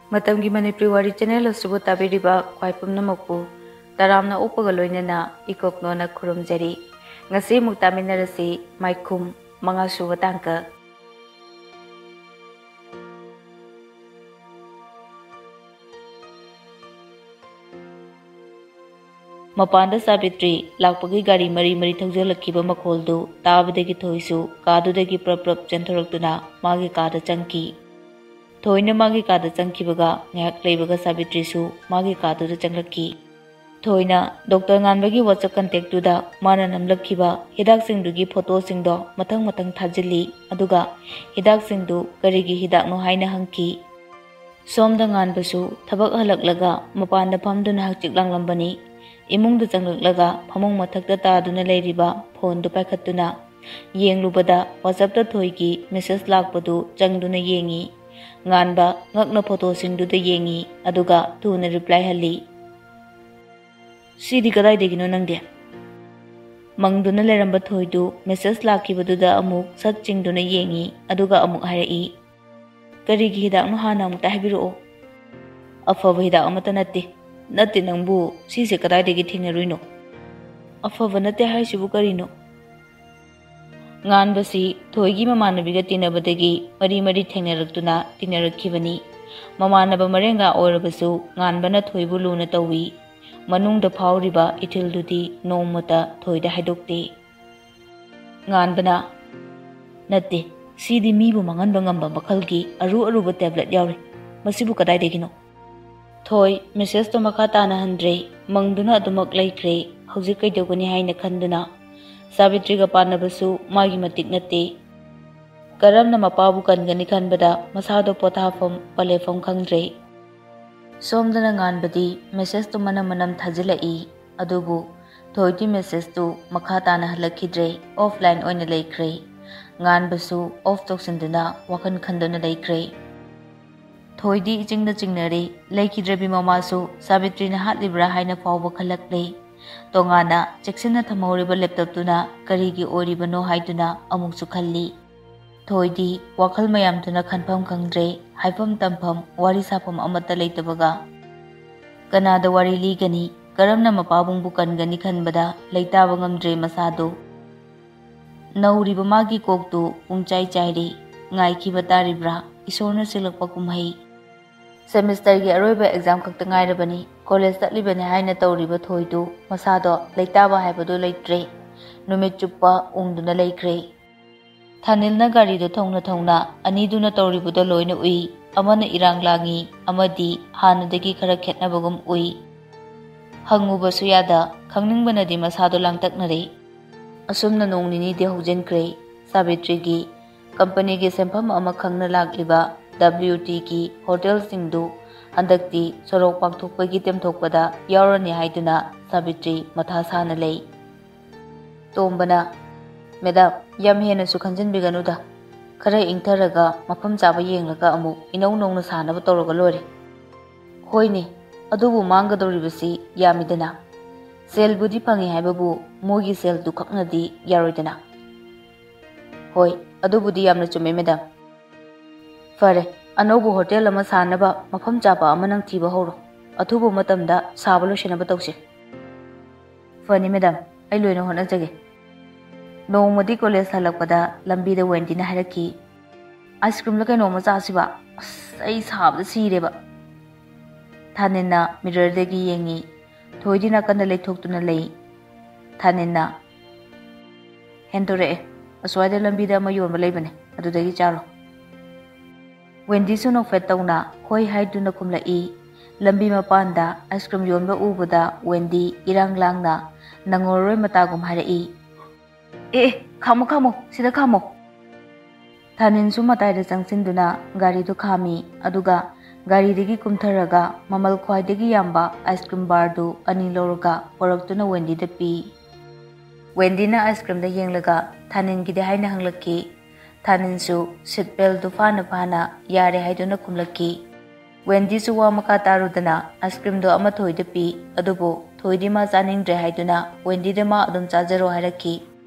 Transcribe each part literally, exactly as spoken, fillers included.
ꯃꯇꯝꯒꯤ ꯃꯅꯤꯄꯨꯔꯤ ꯋꯥꯔꯤ ꯆꯦꯅꯦꯜ ꯑꯁꯤꯕꯨ ꯇꯥꯕꯤꯔꯤꯕ ꯈ꯭ꯋꯥꯏ ꯄꯨꯝꯅꯃꯛꯄꯨ ꯇꯔꯥꯝꯅ ꯑꯣꯛꯄꯒ ꯂꯣꯏꯅꯅ ꯏꯀꯣꯛꯅꯣꯅ ꯈꯨꯔꯨꯝꯖꯔꯤ꯫ ꯉꯁꯤ ꯑꯃꯨꯛ ꯇꯥꯃꯤꯟꯅꯔꯁꯤ꯫ ꯃꯥꯏꯈꯨꯝ ꯃꯉꯥ ꯁꯨꯕ ꯇꯥꯡꯀꯛ꯫ ꯃꯄꯥꯟꯗ ꯁꯥꯕꯤꯇ꯭ꯔꯤ ꯂꯥꯛꯄꯒꯤ ꯒꯥꯔꯤ ꯃꯔꯤ ꯃꯔꯤ ꯊꯧꯖꯤꯜꯂꯛꯈꯤꯕ ꯃꯈꯣꯜꯗꯨ ꯇꯥꯕꯗꯒꯤ ꯊꯣꯏꯁꯨ ꯀꯥꯗꯨꯗꯒꯤ ꯄ꯭ꯔꯞ ꯄ꯭ꯔꯞ ꯆꯦꯟꯊꯣꯔꯛꯇꯨꯅ ꯃꯥꯒꯤ ꯀꯥꯗ ꯆꯪꯈꯤ꯫ ꯊꯣꯏꯅ ꯃꯥꯒꯤ ꯀꯥꯗ ꯆꯪꯈꯤꯕꯒ ꯉꯥꯏꯍꯥꯛ ꯂꯩꯕꯒ ꯁꯥꯕꯤꯇ꯭ꯔꯤꯁꯨ ꯃꯥꯒꯤ ꯀꯥꯗꯨꯗ ꯆꯪꯂꯛꯈꯤ꯫ ꯊꯣꯏꯅ ꯗꯣꯛꯇꯔ ꯉꯥꯟꯕꯒꯤ WhatsApp ꯀꯟꯇꯦꯛꯇꯨꯗ ꯃꯥꯅ ꯅꯝꯂꯛꯈꯤꯕ ꯍꯤꯗꯥꯛꯁꯤꯡꯗꯨꯒꯤ ꯐꯣꯇꯣꯁꯤꯡꯗꯣ ꯃꯊꯪ ꯃꯊꯪ ꯊꯥꯖꯤꯜꯂꯤ, ꯑꯗꯨꯒ ꯍꯤꯗꯥꯛꯁꯤꯡꯗꯨ ꯀꯔꯤꯒꯤ ꯍꯤꯗꯥꯛꯅꯣ ꯍꯥꯏꯅ ꯍꯪꯈꯤ꯫ ꯁꯣꯝꯗ ꯉꯥꯟꯕꯁꯨ ꯊꯕꯛ ꯍꯜꯂꯛꯂꯒ ꯃꯄꯥꯟꯗ ꯐꯝꯗꯨꯅ ꯍꯛꯆꯤꯛ ꯂꯥꯡꯂꯝꯕꯅꯤ꯫ ꯏꯃꯨꯡꯗ ꯆꯪꯂꯛꯂꯒ ꯐꯃꯨꯡ ꯃꯊꯛꯇ ꯇꯥꯗꯨꯅ ꯂꯩꯔꯤꯕ ꯐꯣꯟꯗꯨ ꯄꯥꯏꯈꯠꯇꯨꯅ ꯌꯦꯡꯂꯨꯕꯗ WhatsAppꯇ ꯊꯣꯏꯒꯤ ꯃꯦꯁꯦꯖ ꯂꯥꯛꯄꯗꯨ ꯆꯪꯗꯨꯅ ꯌꯦꯡꯉꯤ꯫ ꯉꯥꯟꯕ ꯉꯛꯅ ꯐꯣꯇꯣꯁꯤꯡꯗꯨꯗ ꯌꯦꯡꯉꯤ, ꯑꯗꯨꯒ ꯊꯨꯅ ꯔꯤꯄ꯭ꯂꯥꯏ ꯍꯜꯂꯤ꯫ "ꯁꯤꯗꯤ ꯀꯗꯥꯏꯗꯒꯤꯅꯣ ꯅꯪꯗꯤ?" ꯃꯪꯗꯨꯅ ꯂꯩꯔꯝꯕ ꯊꯣꯏꯗꯨ ꯃꯦꯁꯦꯖ ꯂꯥꯛꯈꯤꯕꯗꯨꯗ ꯑꯃꯨꯛ ꯁꯠ ꯆꯤꯡꯗꯨꯅ ꯌꯦꯡꯉꯤ, ꯑꯗꯨꯒ ꯑꯃꯨꯛ ꯍꯥꯏꯔꯛꯏ, "ꯀꯔꯤꯒꯤ ꯍꯤꯗꯥꯛꯅꯣ ꯍꯥꯟꯅ ꯑꯃꯨꯛꯇ ꯍꯥꯏꯕꯤꯔꯛꯑꯣ?" "ꯑꯐꯕ ꯍꯤꯗꯥꯛ ꯑꯃꯠꯇ ꯅꯠꯇꯦ꯫ ꯅꯠꯇꯦ, ꯅꯪꯕꯨ ꯁꯤꯁꯦ ꯀꯗꯥꯏꯗꯒꯤ ꯊꯦꯡꯅꯔꯨꯏꯅꯣ?" "ꯑꯐꯕ ꯅꯠꯇꯦ ꯍꯥꯏꯁꯤꯕꯨ ꯀꯔꯤꯅꯣ?" ꯉꯥꯟꯕꯁꯤ ꯊꯣꯏꯒꯤ ꯃꯃꯥꯟꯅꯕꯤꯒ ꯇꯤꯟꯅꯕꯗꯒꯤ ꯃꯔꯤ ꯃꯔꯤ ꯊꯦꯡꯅꯔꯛꯇꯨꯅ ꯇꯤꯟꯅꯔꯛꯈꯤꯕꯅꯤ꯫ ꯃꯃꯥꯟꯅꯕ ꯃꯔꯦꯡꯒ ꯑꯣꯏꯔꯕꯁꯨ ꯉꯥꯟꯕꯅ ꯊꯣꯏꯕꯨ ꯂꯨꯅ ꯇꯧꯏ꯫ ꯃꯅꯨꯡꯗ ꯐꯥꯎꯔꯤꯕ ꯏꯊꯤꯜꯗꯨꯗꯤ ꯅꯣꯡꯃꯇ ꯊꯣꯏꯗ ꯍꯥꯏꯗꯣꯛꯇꯦ꯫ ꯉꯥꯟꯕꯅ, "ꯅꯠꯇꯦ, ꯁꯤꯗꯤ ꯃꯤꯕꯨ ꯃꯥꯡꯍꯟꯕ ꯉꯝꯕ ꯃꯈꯜꯒꯤ ꯑꯔꯨ ꯑꯔꯨꯕ ꯇꯦꯕ꯭ꯂꯦꯠ ꯌꯥꯎꯔꯤ꯫ ꯃꯁꯤꯕꯨ ꯀꯗꯥꯏꯗꯒꯤꯅꯣ?" ꯊꯣꯏ ꯃꯦꯁꯦꯖꯇꯣ ꯃꯈꯥ ꯇꯥꯅ ꯍꯟꯗ꯭ꯔꯦ꯫ ꯃꯪꯗꯨꯅ ꯑꯗꯨꯃꯛ ꯂꯩꯈ꯭ꯔꯦ꯫ ꯍꯧꯖꯤꯛ ꯀꯩꯗꯧꯒꯅꯤ ꯍꯥꯏꯅ ꯈꯟꯗꯨꯅ ꯁꯥꯕꯤꯇ꯭ꯔꯤꯒ ꯄꯥꯟꯅꯕꯁꯨ ꯃꯥꯒꯤ ꯃꯇꯤꯛ ꯅꯠꯇꯦ꯫ ꯀꯔꯝꯅ ꯃꯄꯥꯕꯨ ꯀꯟꯒꯅꯤ ꯈꯟꯕꯗ ꯃꯁꯥꯗꯣ ꯄꯣꯊꯥꯐꯝ ꯄꯂꯦꯐꯝ ꯈꯪꯗ꯭ꯔꯦ꯫ ꯁꯣꯝꯗꯅ ꯉꯥꯟꯕꯗꯤ ꯃꯦꯁꯦꯖꯇꯨ ꯃꯅꯝ ꯃꯅꯝ ꯊꯥꯖꯤꯜꯂꯛꯏ꯫ ꯑꯗꯨꯕꯨ ꯊꯣꯏꯗꯤ ꯃꯦꯁꯦꯖꯇꯨ ꯃꯈꯥ ꯇꯥꯅ ꯍꯜꯂꯛꯈꯤꯗ꯭ꯔꯦ, ꯑꯣꯐꯂꯥꯏꯟ ꯑꯣꯏꯅ ꯂꯩꯈ꯭ꯔꯦ꯫ ꯉꯥꯟꯕꯁꯨ ꯑꯣꯐ ꯇꯧꯁꯤꯟꯗꯨꯅ ꯋꯥꯈꯜ ꯈꯟꯗꯨꯅ ꯂꯩꯈ꯭ꯔꯦ꯫ ꯊꯣꯏꯗꯤ ꯏꯆꯤꯡꯗ ꯆꯤꯡꯅꯔꯦ꯫ ꯂꯩꯈꯤꯗ꯭ꯔꯕꯤ ꯃꯃꯥꯁꯨ ꯁꯥꯕꯤꯇ꯭ꯔꯤꯅ ꯍꯥꯠꯂꯤꯕ꯭ꯔꯥ ꯍꯥꯏꯅ ꯐꯥꯎꯕ ꯈꯜꯂꯛꯂꯦ꯫ ꯇꯣꯉꯥꯟꯅ ꯆꯦꯛꯁꯤꯟꯅ ꯊꯝꯍꯧꯔꯤꯕ ꯂꯦꯞꯇꯣꯞꯇꯨꯅ ꯀꯔꯤꯒꯤ ꯑꯣꯏꯔꯤꯕꯅꯣ ꯍꯥꯏꯗꯨꯅ ꯑꯃꯨꯛꯁꯨ ꯈꯜꯂꯤ꯫ ꯊꯣꯏꯗꯤ ꯋꯥꯈꯜ ꯃꯌꯥꯝꯗꯨꯅ ꯈꯟꯐꯝ ꯈꯪꯗ꯭ꯔꯦ, ꯍꯥꯏꯐꯝ ꯇꯝꯐꯝ, ꯋꯥꯔꯤ ꯁꯥꯐꯝ ꯑꯃꯠꯇ ꯂꯩꯇꯕꯒ꯫ ꯀꯅꯥꯗ ꯋꯥꯔꯤ ꯂꯤꯒꯅꯤ, ꯀꯔꯝꯅ ꯃꯄꯥꯕꯨꯡꯕꯨ ꯀꯟꯒꯅꯤ ꯈꯟꯕꯗ ꯂꯩꯇꯥꯕ ꯉꯝꯗ꯭ꯔꯦ ꯃꯁꯥꯗꯨ꯫ ꯅꯧꯔꯤꯕ ꯃꯥꯒꯤ ꯀꯣꯛꯇꯨ ꯄꯨꯡꯆꯥꯏ ꯆꯥꯏꯔꯦ꯫ ꯉꯥꯏꯈꯤꯕ ꯇꯥꯔꯤꯕ꯭ꯔꯥ? ꯏꯁꯣꯔꯅ ꯁꯤꯜꯂꯛꯄ ꯀꯨꯝꯍꯩ꯫ ꯁꯦꯃꯤꯁꯇꯔꯒꯤ ꯑꯔꯣꯏꯕ ꯑꯦꯛꯖꯥꯝ ꯈꯛꯇ ꯉꯥꯏꯔꯕꯅꯤ꯫ ꯀꯣꯂꯦꯖ ꯆꯠꯂꯤꯕꯅꯤ ꯍꯥꯏꯅ ꯇꯧꯔꯤꯕ ꯊꯣꯏꯗꯨ ꯃꯁꯥꯗꯣ ꯂꯩꯇꯥꯕ ꯍꯥꯏꯕꯗꯨ ꯂꯩꯇ꯭ꯔꯦ꯫ ꯅꯨꯃꯤꯠ ꯆꯨꯞꯄ ꯎꯪꯗꯨꯅ ꯂꯩꯈ꯭ꯔꯦ꯫ ꯊꯥꯅꯤꯜꯅ ꯒꯥꯔꯤꯗꯨ ꯊꯧꯅ ꯊꯧꯅ ꯑꯅꯤꯗꯨꯅ ꯇꯧꯔꯤꯕꯗꯣ ꯂꯣꯏꯅ ꯎꯏ꯫ ꯑꯃꯅ ꯏꯔꯥꯡ ꯂꯥꯡꯉꯤ, ꯑꯃꯗꯤ ꯍꯥꯟꯅꯗꯒꯤ ꯈꯔ ꯈꯦꯠꯅꯕꯒꯨꯝ ꯎꯏ꯫ ꯍꯪꯉꯨꯕꯁꯨ ꯌꯥꯗ, ꯈꯪꯅꯤꯡꯕꯅꯗꯤ ꯃꯁꯥꯗꯣ ꯂꯥꯡꯇꯛꯅꯔꯦ꯫ ꯑꯁꯨꯝꯅ ꯅꯣꯡ ꯅꯤꯅꯤꯗꯤ ꯍꯧꯖꯤꯟꯈ꯭ꯔꯦ꯫ ꯁꯥꯕꯤꯇ꯭ꯔꯤꯒꯤ ꯀꯝꯄꯅꯤꯒꯤ ꯁꯦꯟꯐꯝ ꯑꯃ ꯈꯪꯅ ꯂꯥꯛꯂꯤꯕ ꯗꯕ꯭ꯂꯤꯌꯨ ꯇꯤꯒꯤ ꯍꯣꯇꯦꯜꯁꯤꯡꯗꯨ ꯍꯟꯗꯛꯇꯤ ꯁꯣꯔꯣꯛ ꯄꯥꯡꯊꯣꯛꯄꯒꯤ ꯇꯦꯝꯊꯣꯛꯄꯗ ꯌꯥꯎꯔꯅꯤ ꯍꯥꯏꯗꯨꯅ ꯁꯥꯕꯤꯇ꯭ꯔꯤ ꯃꯊꯥ ꯁꯥꯅ ꯂꯩ꯫ ꯇꯣꯝꯕꯅ, "ꯃꯦꯗꯥꯝ, ꯌꯥꯝ ꯍꯦꯟꯅꯁꯨ ꯈꯟꯖꯤꯟꯕꯤꯒꯅꯨꯗ꯫ ꯈꯔ ꯏꯪꯊꯔꯒ ꯃꯐꯝ ꯆꯥꯕ ꯌꯦꯡꯂꯒ ꯑꯃꯨꯛ ꯏꯅꯧ ꯅꯧꯅ ꯁꯥꯅꯕ ꯇꯧꯔꯒ ꯂꯣꯏꯔꯦ꯫" "ꯍꯣꯏꯅꯦ, ꯑꯗꯨꯕꯨ ꯃꯥꯡꯒꯗꯧꯔꯤꯕꯁꯤ ꯌꯥꯝꯃꯤꯗꯅ꯫ ꯁꯦꯜꯕꯨꯗꯤ ꯐꯪꯉꯤ ꯍꯥꯏꯕꯕꯨ ꯃꯣꯏꯒꯤ ꯁꯦꯜꯗꯨ ꯈꯛꯅꯗꯤ ꯌꯥꯔꯣꯏꯗꯅ꯫" "ꯍꯣꯏ, ꯑꯗꯨꯕꯨꯗꯤ ꯌꯥꯝꯅ ꯆꯨꯝꯃꯦ, ꯃꯦꯗꯥꯝ꯫ ꯐꯔꯦ, ꯑꯅꯧꯕ ꯍꯣꯇꯦꯜ ꯑꯃ ꯁꯥꯅꯕ ꯃꯐꯝ ꯆꯥꯕ ꯑꯃ ꯅꯪ ꯊꯤꯕ ꯍꯧꯔꯣ꯫ ꯑꯊꯨꯕ ꯃꯇꯝꯗ ꯁꯥꯕ ꯂꯣꯏꯁꯤꯟꯅꯕ ꯇꯧꯁꯤ꯫" "ꯐꯅꯤ, ꯃꯦꯗꯥꯝ, ꯑꯩ ꯂꯣꯏꯅ ꯍꯣꯠꯅꯖꯒꯦ꯫" ꯅꯣꯡꯃꯗꯤ ꯀꯣꯂꯦꯖ ꯍꯜꯂꯛꯄꯗ ꯂꯝꯕꯤꯗ ꯋꯦꯟꯗꯤꯅ ꯍꯥꯏꯔꯛꯈꯤ, "ꯑꯥꯏꯁ ꯀ꯭ꯔꯤꯝꯂ ꯀꯩꯅꯣꯝꯃ ꯆꯥꯁꯤꯕ? ꯑꯁ, ꯑꯩ ꯁꯥꯕꯗ ꯁꯤꯔꯦꯕ꯫" ꯊꯥꯅꯤꯟꯅ ꯃꯤꯔꯔꯗꯒꯤ ꯌꯦꯡꯉꯤ꯫ ꯊꯣꯏꯗꯤ ꯅꯥꯀꯟꯗ ꯂꯩꯊꯣꯛꯇꯨꯅ ꯂꯩ꯫ ꯊꯥꯅꯤꯟꯅ, "ꯍꯦꯟꯗꯣꯔꯛꯑꯦ, ꯑꯁ꯭ꯋꯥꯏꯗ ꯂꯝꯕꯤꯗ ꯑꯃ ꯌꯣꯟꯕ ꯂꯩꯕꯅꯦ, ꯑꯗꯨꯗꯒꯤ ꯆꯥꯔꯣ꯫" ꯋꯦꯟꯗꯤꯁꯨ ꯅꯣꯛꯐꯦꯠ ꯇꯧꯅ ꯍꯣꯏ ꯍꯥꯏꯗꯨꯅ ꯈꯨꯝꯂꯛꯏ꯫ ꯂꯝꯕꯤ ꯃꯄꯥꯟꯗ ꯑꯥꯏꯁ ꯀ꯭ꯔꯤꯝ ꯌꯣꯟꯕ ꯎꯕꯗ ꯋꯦꯟꯗꯤ ꯏꯔꯥꯡ ꯂꯥꯡꯅ ꯅꯪꯉꯔꯣꯏ ꯃꯇꯥꯒꯨꯝ ꯍꯥꯏꯔꯛꯏ, "ꯑꯦ, ꯑꯦ, ꯈꯥꯝꯃꯣ, ꯈꯥꯝꯃꯣ, ꯁꯤꯗ ꯈꯥꯝꯃꯣ꯫" ꯊꯥꯅꯤꯟꯁꯨ ꯃꯇꯥꯏꯗ ꯆꯪꯁꯤꯟꯗꯨꯅ ꯒꯥꯔꯤꯗꯨ ꯈꯥꯝꯃꯤ, ꯑꯗꯨꯒ ꯒꯥꯔꯤꯗꯒꯤ ꯀꯨꯝꯊꯔꯒ ꯃꯃꯜ ꯈ꯭ꯋꯥꯏꯗꯒꯤ ꯌꯥꯝꯕ ꯑꯥꯏꯁ ꯀ꯭ꯔꯤꯝ ꯕꯥꯔꯗꯨ ꯑꯅꯤ ꯂꯧꯔꯒ ꯄꯣꯔꯛꯇꯨꯅ ꯋꯦꯟꯗꯤꯗ ꯄꯤ꯫ ꯋꯦꯟꯗꯤꯅ ꯑꯥꯏꯁ ꯀ꯭ꯔꯤꯝꯗ ꯌꯦꯡꯂꯒ ꯊꯥꯅꯤꯟꯒꯤꯗꯤ ꯍꯥꯏꯅ ꯍꯪꯂꯛꯈꯤ꯫ ꯊꯥꯅꯤꯟꯁꯨ ꯁꯤꯠ ꯕꯦꯜꯗꯨ ꯐꯥꯅ ꯐꯥꯅ ꯌꯥꯔꯦ ꯍꯥꯏꯗꯨꯅ ꯈꯨꯝꯂꯛꯈꯤ꯫ ꯋꯦꯟꯗꯤꯁꯨ ꯋꯥ ꯃꯈꯥ ꯇꯥꯔꯨꯗꯅ ꯑꯥꯏꯁ ꯀ꯭ꯔꯤꯝꯗꯨ ꯑꯃ ꯊꯣꯏꯗ ꯄꯤ, ꯑꯗꯨꯕꯨ ꯊꯣꯏꯗꯤ ꯃꯥ ꯆꯥꯅꯤꯡꯗ꯭ꯔꯦ ꯍꯥꯏꯗꯨꯅ ꯋꯦꯟꯗꯤꯗ ꯃꯥ ꯑꯗꯨꯝ ꯆꯥꯖꯔꯣ ꯍꯥꯏꯔꯛꯈꯤ꯫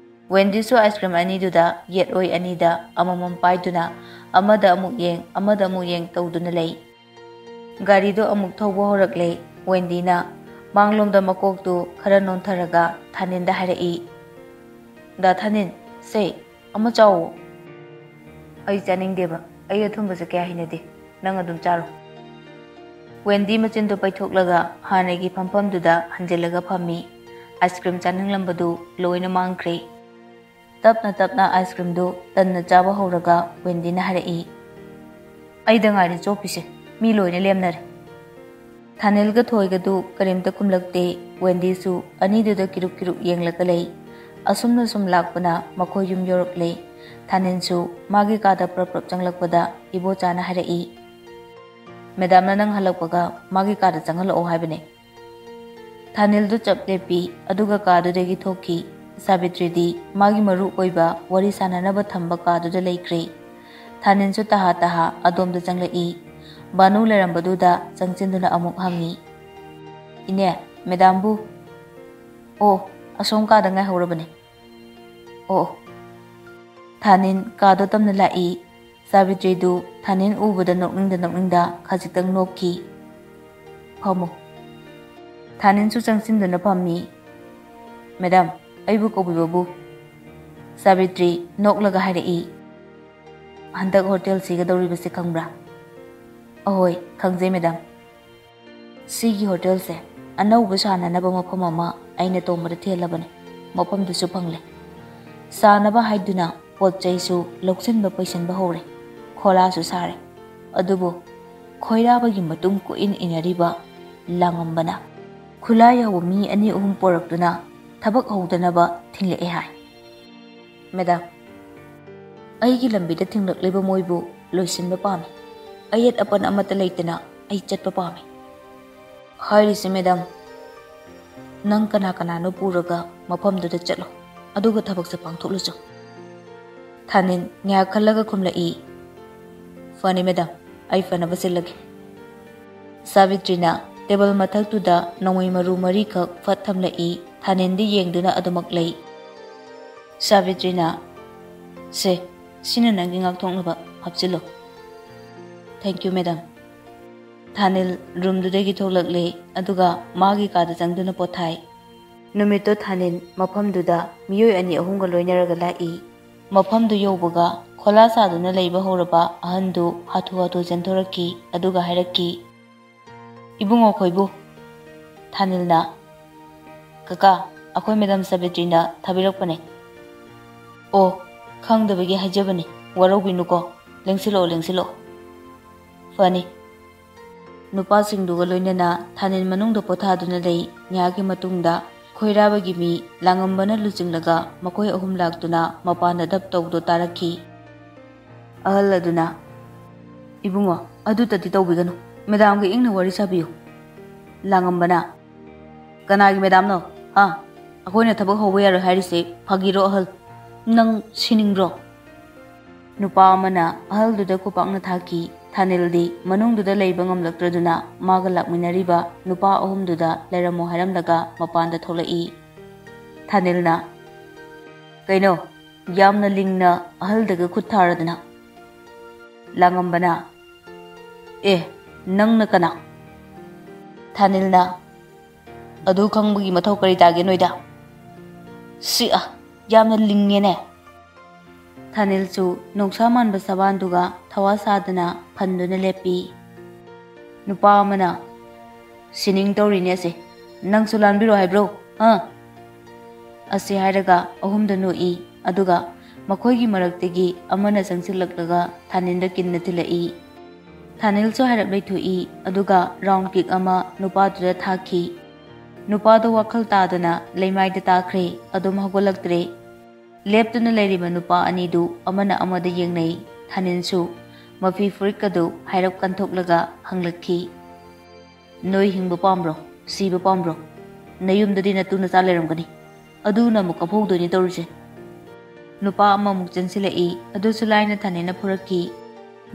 ꯋꯦꯟꯗꯤꯁꯨ ꯑꯥꯏꯁ ꯀ꯭ꯔꯤꯝ ꯑꯅꯤꯗꯨꯗ ꯌꯦꯠ ꯑꯣꯏ ꯑꯅꯤꯗ ꯑꯃꯃꯝ ꯄꯥꯏꯗꯨꯅ ꯑꯃꯗ ꯑꯃꯨꯛ ꯌꯦꯡ, ꯑꯃꯗ ꯑꯃꯨꯛ ꯌꯦꯡ ꯇꯧꯗꯨꯅ ꯂꯩ꯫ ꯒꯥꯔꯤꯗꯣ ꯑꯃꯨꯛ ꯊꯧꯕ ꯍꯧꯔꯛꯂꯦ꯫ ꯋꯦꯟꯗꯤꯅ ꯃꯥꯡꯂꯣꯝꯗ ꯃꯀꯣꯛꯇꯨ ꯈꯔ ꯅꯣꯟꯊꯔꯒ ꯊꯥꯅꯤꯟꯗ ꯍꯥꯏꯔꯛꯏ, "ꯗꯥ ꯊꯥꯅꯤꯟ, ꯁꯦ, ꯑꯃ ꯆꯥꯎꯋꯣ꯫" "ꯑꯩ ꯆꯥꯅꯤꯡꯗꯦꯕ, ꯑꯩ ꯑꯊꯨꯝꯕꯁꯦ ꯀꯌꯥ ꯍꯩꯅꯗꯦ, ꯅꯪ ꯑꯗꯨꯝ ꯆꯥꯔꯣ꯫" ꯋꯦꯟꯗꯤ ꯃꯆꯤꯟꯗꯨ ꯄꯩꯊꯣꯛꯂꯒ ꯍꯥꯟꯅꯒꯤ ꯐꯝꯐꯝꯗꯨꯗ ꯍꯟꯖꯤꯜꯂꯒ ꯐꯝꯃꯤ꯫ ꯑꯥꯏꯁ ꯀ꯭ꯔꯤꯝ ꯆꯥꯅꯤꯡꯂꯝꯕꯗꯨ ꯂꯣꯏꯅ ꯃꯥꯡꯈ꯭ꯔꯦ꯫ ꯇꯞꯅ ꯇꯞꯅ ꯑꯥꯏꯁ ꯀ꯭ꯔꯤꯝꯗꯨ ꯇꯟꯅ ꯆꯥꯕ ꯍꯧꯔꯒ ꯋꯦꯟꯗꯤꯅ ꯍꯥꯏꯔꯛꯏ, "ꯑꯩꯗ ꯉꯥꯏꯔꯦ ꯆꯣꯞꯄꯤꯁꯦ, ꯃꯤ ꯂꯣꯏꯅ ꯂꯦꯝꯅꯔꯦ꯫" ꯊꯥꯅꯤꯜꯒ ꯊꯣꯏꯒꯗꯨ ꯀꯔꯤꯝꯇ ꯈꯨꯝꯂꯛꯇꯦ꯫ ꯋꯦꯟꯗꯤꯁꯨ ꯑꯅꯤꯗꯨꯗ ꯀꯤꯔꯨꯛ ꯀꯤꯔꯨꯛ ꯌꯦꯡꯂꯒ ꯂꯩ꯫ ꯑꯁꯨꯝꯅ ꯁꯨꯝ ꯂꯥꯛꯄꯅ ꯃꯈꯣꯏ ꯌꯨꯝ ꯌꯧꯔꯛꯂꯦ꯫ ꯊꯥꯅꯤꯜꯁꯨ ꯃꯥꯒꯤ ꯀꯥꯗ ꯄ꯭ꯔꯞ ꯄ꯭ꯔꯞ ꯆꯪꯂꯛꯄꯗ ꯏꯕꯣꯆꯥꯅ ꯍꯥꯏꯔꯛꯏ, "ꯃꯦꯗꯥꯝꯅ ꯅꯪ ꯍꯜꯂꯛꯄꯒ ꯃꯥꯒꯤ ꯀꯥꯗ ꯆꯪꯍꯜꯂꯛꯑꯣ ꯍꯥꯏꯕꯅꯦ꯫" ꯊꯥꯅꯤꯜꯗꯨ ꯆꯞ ꯂꯦꯞꯄꯤ, ꯑꯗꯨꯒ ꯀꯥꯗꯨꯗꯒꯤ ꯊꯣꯛꯈꯤ꯫ ꯁꯥꯕꯤꯇ꯭ꯔꯤꯗꯤ ꯃꯥꯒꯤ ꯃꯔꯨ ꯑꯣꯏꯕ ꯋꯥꯔꯤ ꯁꯥꯟꯅꯅꯕ ꯊꯝꯕ ꯀꯥꯗꯨꯗ ꯂꯩꯈ꯭ꯔꯦ꯫ ꯊꯥꯅꯤꯜꯁꯨ ꯇꯍꯥ ꯇꯍꯥ ꯑꯗꯣꯝꯗ ꯆꯪꯂꯛꯏ꯫ ꯕꯥꯅꯨ ꯂꯩꯔꯝꯕꯗꯨꯗ ꯆꯪꯁꯤꯟꯗꯨꯅ ꯑꯃꯨꯛ ꯍꯪꯉꯤ, "ꯏꯅꯦ, ꯃꯦꯗꯥꯝꯕꯨ?" "ꯑꯣ, ꯑꯁꯣꯝ ꯀꯥꯗ ꯉꯥꯏꯍꯧꯔꯕꯅꯦ꯫" "ꯑꯣ, ꯑꯣ꯫" ꯊꯥꯅꯤꯜ ꯀꯥꯗꯣ ꯇꯝꯅ ꯂꯥꯛꯏ꯫ ꯁꯥꯕꯤꯇ꯭ꯔꯤꯗꯨ ꯊꯥꯅꯤꯜ ꯎꯕꯗ ꯅꯣꯛꯅꯤꯡꯗ ꯅꯣꯛꯅꯤꯡꯗ ꯈꯖꯤꯛꯇꯪ ꯅꯣꯛꯈꯤ꯫ "ꯐꯝꯃꯨ꯫" ꯊꯥꯅꯤꯜꯁꯨ ꯆꯪꯁꯤꯟꯗꯨꯅ ꯐꯝꯃꯤ꯫ "ꯃꯦꯗꯥꯝ, ꯑꯩꯕꯨ ꯀꯧꯕꯤꯕꯕꯨ?" ꯁꯥꯕꯤꯇ꯭ꯔꯤ ꯅꯣꯛꯂꯒ ꯍꯥꯏꯔꯛꯏ, "ꯍꯟꯗꯛ ꯍꯣꯇꯦꯜ ꯁꯤꯒꯗꯧꯔꯤꯕꯁꯤ ꯈꯪꯕ꯭ꯔꯥ?" "ꯑꯍꯣꯏ, ꯈꯪꯖꯩ ꯃꯦꯗꯥꯝ꯫" "ꯁꯤꯒꯤ ꯍꯣꯇꯦꯜꯁꯦ ꯑꯅꯧꯕ ꯁꯥꯅꯅꯕ ꯃꯐꯝ ꯑꯃ ꯑꯩꯅ ꯇꯣꯝꯕꯗ ꯊꯤꯍꯜꯂꯕꯅꯤ꯫ ꯃꯐꯝꯗꯨꯁꯨ ꯐꯪꯂꯦ꯫ ꯁꯥꯅꯕ ꯍꯥꯏꯗꯨꯅ ꯄꯣꯠ ꯆꯩꯁꯨ ꯂꯧꯁꯤꯟꯕ ꯄꯩꯁꯤꯟꯕ ꯍꯧꯔꯦ꯫ ꯈꯣꯂꯥꯁꯨ ꯁꯥꯔꯦ꯫ ꯑꯗꯨꯕꯨ ꯈꯣꯏꯔꯥꯕꯒꯤ ꯃꯇꯨꯡ ꯀꯣꯏꯏꯟ ꯏꯟꯅꯔꯤꯕ ꯂꯥꯡꯉꯝꯕꯅ ꯈꯨꯠꯂꯥꯏ ꯌꯥꯎꯕ ꯃꯤ ꯑꯅꯤ ꯑꯍꯨꯝ ꯄꯣꯔꯛꯇꯨꯅ ꯊꯕꯛ ꯍꯧꯗꯅꯕ ꯊꯤꯡꯂꯛꯑꯦ ꯍꯥꯏ꯫" "ꯃꯦꯗꯥꯝ, ꯑꯩꯒꯤ ꯂꯝꯕꯤꯗ ꯊꯤꯡꯂꯛꯂꯤꯕ ꯃꯣꯏꯕꯨ ꯂꯣꯏꯁꯤꯟꯕ ꯄꯥꯝꯃꯤ꯫ ꯑꯌꯦꯠ ꯑꯄꯟ ꯑꯃꯠꯇ ꯂꯩꯇꯅ ꯑꯩ ꯆꯠꯄ ꯄꯥꯝꯃꯤ꯫" "ꯍꯥꯏꯔꯤꯁꯦ ꯃꯦꯗꯥꯝ, ꯅꯪ ꯀꯅꯥ ꯀꯅꯥꯅꯣ ꯄꯨꯔꯒ ꯃꯐꯝꯗꯨꯗ ꯆꯠꯂꯣ, ꯑꯗꯨꯒ ꯊꯕꯛꯁꯦ ꯄꯥꯡꯊꯣꯛꯂꯨꯆꯣ꯫" ꯊꯥꯅꯤꯜ ꯉꯥꯏꯍꯥꯛ ꯈꯜꯂꯒ ꯈꯨꯝꯂꯛꯏ, "ꯐꯅꯤ ꯃꯦꯗꯥꯝ, ꯑꯩ ꯐꯅꯕ ꯁꯤꯜꯂꯒꯦ꯫" ꯁꯥꯕꯤꯇ꯭ꯔꯤꯅ ꯇꯦꯕꯜ ꯃꯊꯛꯇꯨꯗ ꯅꯣꯡꯃꯩ ꯃꯔꯨ ꯃꯔꯤꯈꯛ ꯐꯠ ꯊꯝꯂꯛꯏ꯫ ꯊꯥꯅꯤꯜꯗꯤ ꯌꯦꯡꯗꯨꯅ ꯑꯗꯨꯃꯛ ꯂꯩ꯫ ꯁꯥꯕꯤꯇ꯭ꯔꯤꯅ, "ꯁꯦ, ꯁꯤꯅ ꯅꯪꯒꯤ ꯉꯥꯛꯊꯣꯛꯅꯕ ꯍꯥꯞꯆꯤꯜꯂꯨ꯫" "Thank you, madam꯫" ꯊꯥꯅꯤꯜ ꯔꯨꯝꯗꯨꯗꯒꯤ ꯊꯣꯛꯂꯛꯂꯦ, ꯑꯗꯨꯒ ꯃꯥꯒꯤ ꯀꯥꯗ ꯆꯪꯗꯨꯅ ꯄꯣꯊꯥꯏ꯫ ꯅꯨꯃꯤꯠꯇꯣ ꯊꯥꯅꯤꯜ ꯃꯐꯝꯗꯨꯗ ꯃꯤꯑꯣꯏ ꯑꯅꯤ ꯑꯍꯨꯝꯒ ꯂꯣꯏꯅꯔꯒ ꯂꯥꯛꯏ꯫ ꯃꯐꯝꯗꯨ ꯌꯧꯕꯒ ꯈꯣꯂꯥ ꯁꯥꯗꯨꯅ ꯂꯩꯕ ꯍꯧꯔꯕ ꯑꯍꯟꯗꯨ ꯍꯥꯊꯨ ꯍꯥꯊꯨ ꯆꯦꯟꯊꯣꯔꯛꯈꯤ, ꯑꯗꯨꯒ ꯍꯥꯏꯔꯛꯈꯤ, "ꯏꯕꯨꯡꯉꯣ ꯈꯣꯏꯕꯨ꯫" ꯊꯥꯅꯤꯜꯅ, "ꯀꯀꯥ, ꯑꯩꯈꯣꯏ ꯃꯦꯗꯥꯝ ꯁꯥꯕꯤꯇ꯭ꯔꯤꯅ ꯊꯥꯕꯤꯔꯛꯄꯅꯦ꯫" "ꯑꯣ, ꯈꯪꯗꯕꯒꯤ ꯍꯥꯏꯖꯕꯅꯤ, ꯋꯥꯔꯧꯕꯤꯅꯨꯀꯣ꯫ ꯂꯦꯡꯁꯤꯜꯂꯛꯑꯣ, ꯂꯦꯡꯁꯤꯜꯂꯛꯑꯣ꯫" "ꯐꯅꯤ꯫" ꯅꯨꯄꯥꯁꯤꯡꯗꯨꯒ ꯂꯣꯏꯅꯅ ꯊꯥꯅꯤꯜ ꯃꯅꯨꯡꯗ ꯄꯣꯊꯥꯗꯨꯅ ꯂꯩ꯫ ꯉꯥꯏꯍꯥꯛꯀꯤ ꯃꯇꯨꯡꯗ ꯈꯣꯏꯔꯥꯕꯒꯤ ꯃꯤ ꯂꯥꯡꯉꯝꯕꯅ ꯂꯨꯆꯤꯡꯂꯒ ꯃꯈꯣꯏ ꯑꯍꯨꯝ ꯂꯥꯛꯇꯨꯅ ꯃꯄꯥꯟꯗ ꯙꯞ ꯇꯧꯕꯗꯨ ꯇꯥꯔꯛꯈꯤ꯫ ꯑꯍꯜ ꯑꯗꯨꯅ, "ꯏꯕꯨꯡꯉꯣ, ꯑꯗꯨꯇꯗꯤ ꯇꯧꯕꯤꯒꯅꯨ꯫ ꯃꯦꯗꯥꯝꯒ ꯏꯪꯅ ꯋꯥꯔꯤ ꯁꯥꯕꯤꯌꯨ꯫" ꯂꯥꯡꯉꯝꯕꯅ, "ꯀꯅꯥꯒꯤ ꯃꯦꯗꯥꯝꯅꯣ? ꯍꯥ? ꯑꯩꯈꯣꯏꯅ ꯊꯕꯛ ꯍꯧꯕ ꯌꯥꯔꯣꯏ ꯍꯥꯏꯔꯤꯁꯦ ꯐꯥꯒꯤꯔꯣ, ꯑꯍꯜ? ꯅꯪ ꯁꯤꯅꯤꯡꯕ꯭ꯔꯣ?" ꯅꯨꯄꯥ ꯑꯃꯅ ꯑꯍꯜꯗꯨꯗ ꯈꯨꯄꯥꯛꯅ ꯊꯥꯈꯤ꯫ ꯊꯥꯅꯤꯜꯗꯤ ꯃꯅꯨꯡꯗꯨꯗ ꯂꯩꯕ ꯉꯝꯂꯛꯇ꯭ꯔꯗꯨꯅ ꯃꯥꯒ ꯂꯥꯛꯃꯤꯟꯅꯔꯤꯕ ꯅꯨꯄꯥ ꯑꯍꯨꯝꯗꯨꯗ ꯂꯩꯔꯝꯃꯣ ꯍꯥꯏꯔꯝꯂꯒ ꯃꯄꯥꯟꯗ ꯊꯣꯛꯂꯛꯏ꯫ ꯊꯥꯅꯤꯜꯅ, "ꯀꯩꯅꯣ, ꯌꯥꯝꯅ ꯂꯤꯡꯅ ꯑꯍꯜꯗꯒ ꯈꯨꯠ ꯊꯥꯔꯗꯅ?" ꯂꯥꯡꯉꯝꯕꯅ, "ꯑꯦ, ꯅꯪꯅ ꯀꯅꯥ?" ꯊꯥꯅꯤꯜꯅ, "ꯑꯗꯨ ꯈꯪꯕꯒꯤ ꯃꯊꯧ ꯀꯔꯤ ꯇꯥꯒꯦ ꯅꯣꯏꯗ? ꯁꯤ, ꯑ, ꯌꯥꯝꯅ ꯂꯤꯡꯉꯦꯅꯦ꯫" ꯊꯥꯅꯤꯜꯁꯨ ꯅꯣꯡꯁꯥ ꯃꯥꯟꯕ ꯁꯕꯥꯟꯗꯨꯒ ꯊꯋꯥ ꯁꯥꯗꯅ ꯐꯟꯗꯨꯅ ꯂꯦꯞꯄꯤ꯫ ꯅꯨꯄꯥ ꯑꯃꯅ, "ꯁꯤꯅꯤꯡ ꯇꯧꯔꯤꯅꯦ ꯑꯁꯦ꯫ ꯅꯪꯁꯨ ꯂꯥꯟꯕꯤꯔꯣ ꯍꯥꯏꯕ꯭ꯔꯣ? ꯑ?" ꯑꯁꯤ ꯍꯥꯏꯔꯒ ꯑꯍꯨꯝꯗ ꯅꯣꯛꯏ꯫ ꯑꯗꯨꯒ ꯃꯈꯣꯏꯒꯤ ꯃꯔꯛꯇꯒꯤ ꯑꯃꯅ ꯆꯪꯁꯤꯜꯂꯛꯂꯒ ꯊꯥꯅꯤꯜꯗ ꯀꯤꯟꯅ ꯊꯤꯜꯂꯛꯏ꯫ ꯊꯥꯅꯤꯜꯁꯨ ꯍꯥꯏꯔꯞ ꯂꯩꯊꯣꯛꯏ, ꯑꯗꯨꯒ ꯔꯥꯎꯟ ꯀꯤꯛ ꯑꯃ ꯅꯨꯄꯥꯗꯨꯗ ꯊꯥꯈꯤ꯫ ꯅꯨꯄꯥꯗꯣ ꯋꯥꯈꯜ ꯇꯥꯗꯅ ꯂꯩꯃꯥꯏꯗ ꯇꯥꯈ꯭ꯔꯦ, ꯑꯗꯨꯝ ꯍꯧꯒꯠꯂꯛꯇ꯭ꯔꯦ꯫ ꯂꯦꯞꯇꯨꯅ ꯂꯩꯔꯤꯕ ꯅꯨꯄꯥ ꯑꯅꯤꯗꯨ ꯑꯃꯅ ꯑꯃꯗ ꯌꯦꯡꯅꯩ꯫ ꯊꯥꯅꯤꯜꯁꯨ ꯃꯐꯤ ꯐꯨꯔꯤꯠꯀꯗꯨ ꯍꯥꯏꯔꯞ ꯀꯟꯊꯣꯛꯂꯒ ꯍꯪꯂꯛꯈꯤ, "ꯅꯣꯏ ꯍꯤꯡꯕ ꯄꯥꯝꯕ꯭ꯔꯣ, ꯁꯤꯕ ꯄꯥꯝꯕ꯭ꯔꯣ? ꯅꯌꯨꯝꯗꯗꯤ ꯅꯇꯨ ꯅꯆꯥ ꯂꯩꯔꯝꯒꯅꯤ, ꯑꯗꯨꯅ ꯑꯃꯨꯛ ꯀꯞꯍꯧꯗꯣꯏꯅꯤ ꯇꯧꯔꯤꯁꯦ꯫" ꯅꯨꯄꯥ ꯑꯃꯃꯨꯛ ꯆꯦꯟꯁꯤꯜꯂꯛꯏ꯫ ꯑꯗꯨꯁꯨ ꯂꯥꯏꯅ ꯊꯥꯅꯤꯜꯅ ꯐꯨꯔꯛꯈꯤ꯫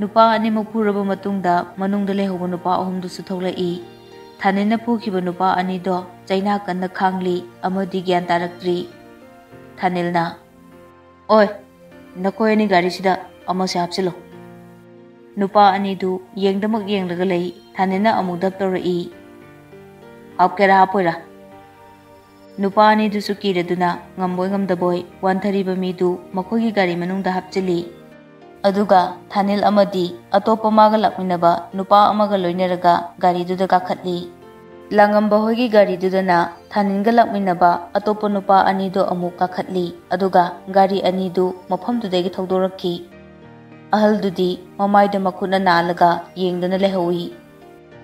ꯅꯨꯄꯥ ꯑꯅꯤꯃꯛ ꯐꯨꯔꯕ ꯃꯇꯨꯡꯗ ꯃꯅꯨꯡꯗ ꯂꯩꯍꯧꯕ ꯅꯨꯄꯥ ꯑꯍꯨꯝꯗꯨꯁꯨ ꯊꯣꯛꯂꯛꯏ꯫ ꯊꯥꯅꯤꯜꯅ ꯐꯨꯈꯤꯕ ꯅꯨꯄꯥ ꯑꯅꯤꯗꯣ ꯆꯩꯅꯥ ꯀꯟꯅ ꯈꯥꯡꯂꯤ, ꯑꯃꯗꯤ ꯒ꯭ꯌꯥꯟ ꯇꯥꯔꯛꯇ꯭ꯔꯤ꯫ ꯊꯥꯅꯤꯜꯅ, "ꯑꯣꯏ, ꯅꯈꯣꯏ ꯑꯅꯤ ꯒꯥꯔꯤꯁꯤꯗ ꯑꯃꯁꯦ ꯍꯥꯞꯆꯤꯜꯂꯨ꯫" ꯅꯨꯄꯥ ꯑꯅꯤꯗꯨ ꯌꯦꯡꯗꯃꯛ ꯌꯦꯡꯂꯒ ꯂꯩ꯫ ꯊꯥꯅꯤꯜꯅ ꯑꯃꯨꯛ ꯙꯞ ꯇꯧꯔꯛꯏ, "ꯍꯥꯞꯀꯦꯔꯥ ꯍꯥꯞꯄꯣꯏꯔꯥ?" ꯅꯨꯄꯥ ꯑꯅꯤꯗꯨꯁꯨ ꯀꯤꯔꯗꯨꯅ ꯉꯝꯕꯣꯏ ꯉꯝꯗꯕꯣꯏ ꯋꯥꯟꯊꯔꯤꯕ ꯃꯤꯗꯨ ꯃꯈꯣꯏꯒꯤ ꯒꯥꯔꯤ ꯃꯅꯨꯡꯗ ꯍꯥꯞꯆꯤꯜꯂꯤ꯫ ꯑꯗꯨꯒ ꯊꯥꯅꯤꯜ ꯑꯃꯗꯤ ꯑꯇꯣꯞꯄ ꯃꯥꯒ ꯂꯥꯛꯃꯤꯟꯅꯕ ꯅꯨꯄꯥ ꯑꯃꯒ ꯂꯣꯏꯅꯔꯒ ꯒꯥꯔꯤꯗꯨꯗ ꯀꯥꯈꯠꯂꯤ꯫ ꯂꯥꯡꯉꯝꯕ ꯍꯣꯏꯒꯤ ꯒꯥꯔꯤꯗꯨꯗꯅ ꯊꯥꯅꯤꯜꯒ ꯂꯥꯛꯃꯤꯟꯅꯕ ꯑꯇꯣꯞꯄ ꯅꯨꯄꯥ ꯑꯅꯤꯗꯣ ꯑꯃꯨꯛ ꯀꯥꯈꯠꯂꯤ, ꯑꯗꯨꯒ ꯒꯥꯔꯤ ꯑꯅꯤꯗꯨ ꯃꯐꯝꯗꯨꯗꯒꯤ ꯊꯧꯗꯣꯔꯛꯈꯤ꯫ ꯑꯍꯜꯗꯨꯗꯤ ꯃꯃꯥꯏꯗ ꯃꯈꯨꯠꯅ ꯅꯥꯜꯂꯒ ꯌꯦꯡꯗꯨꯅ ꯂꯩꯍꯧꯏ꯫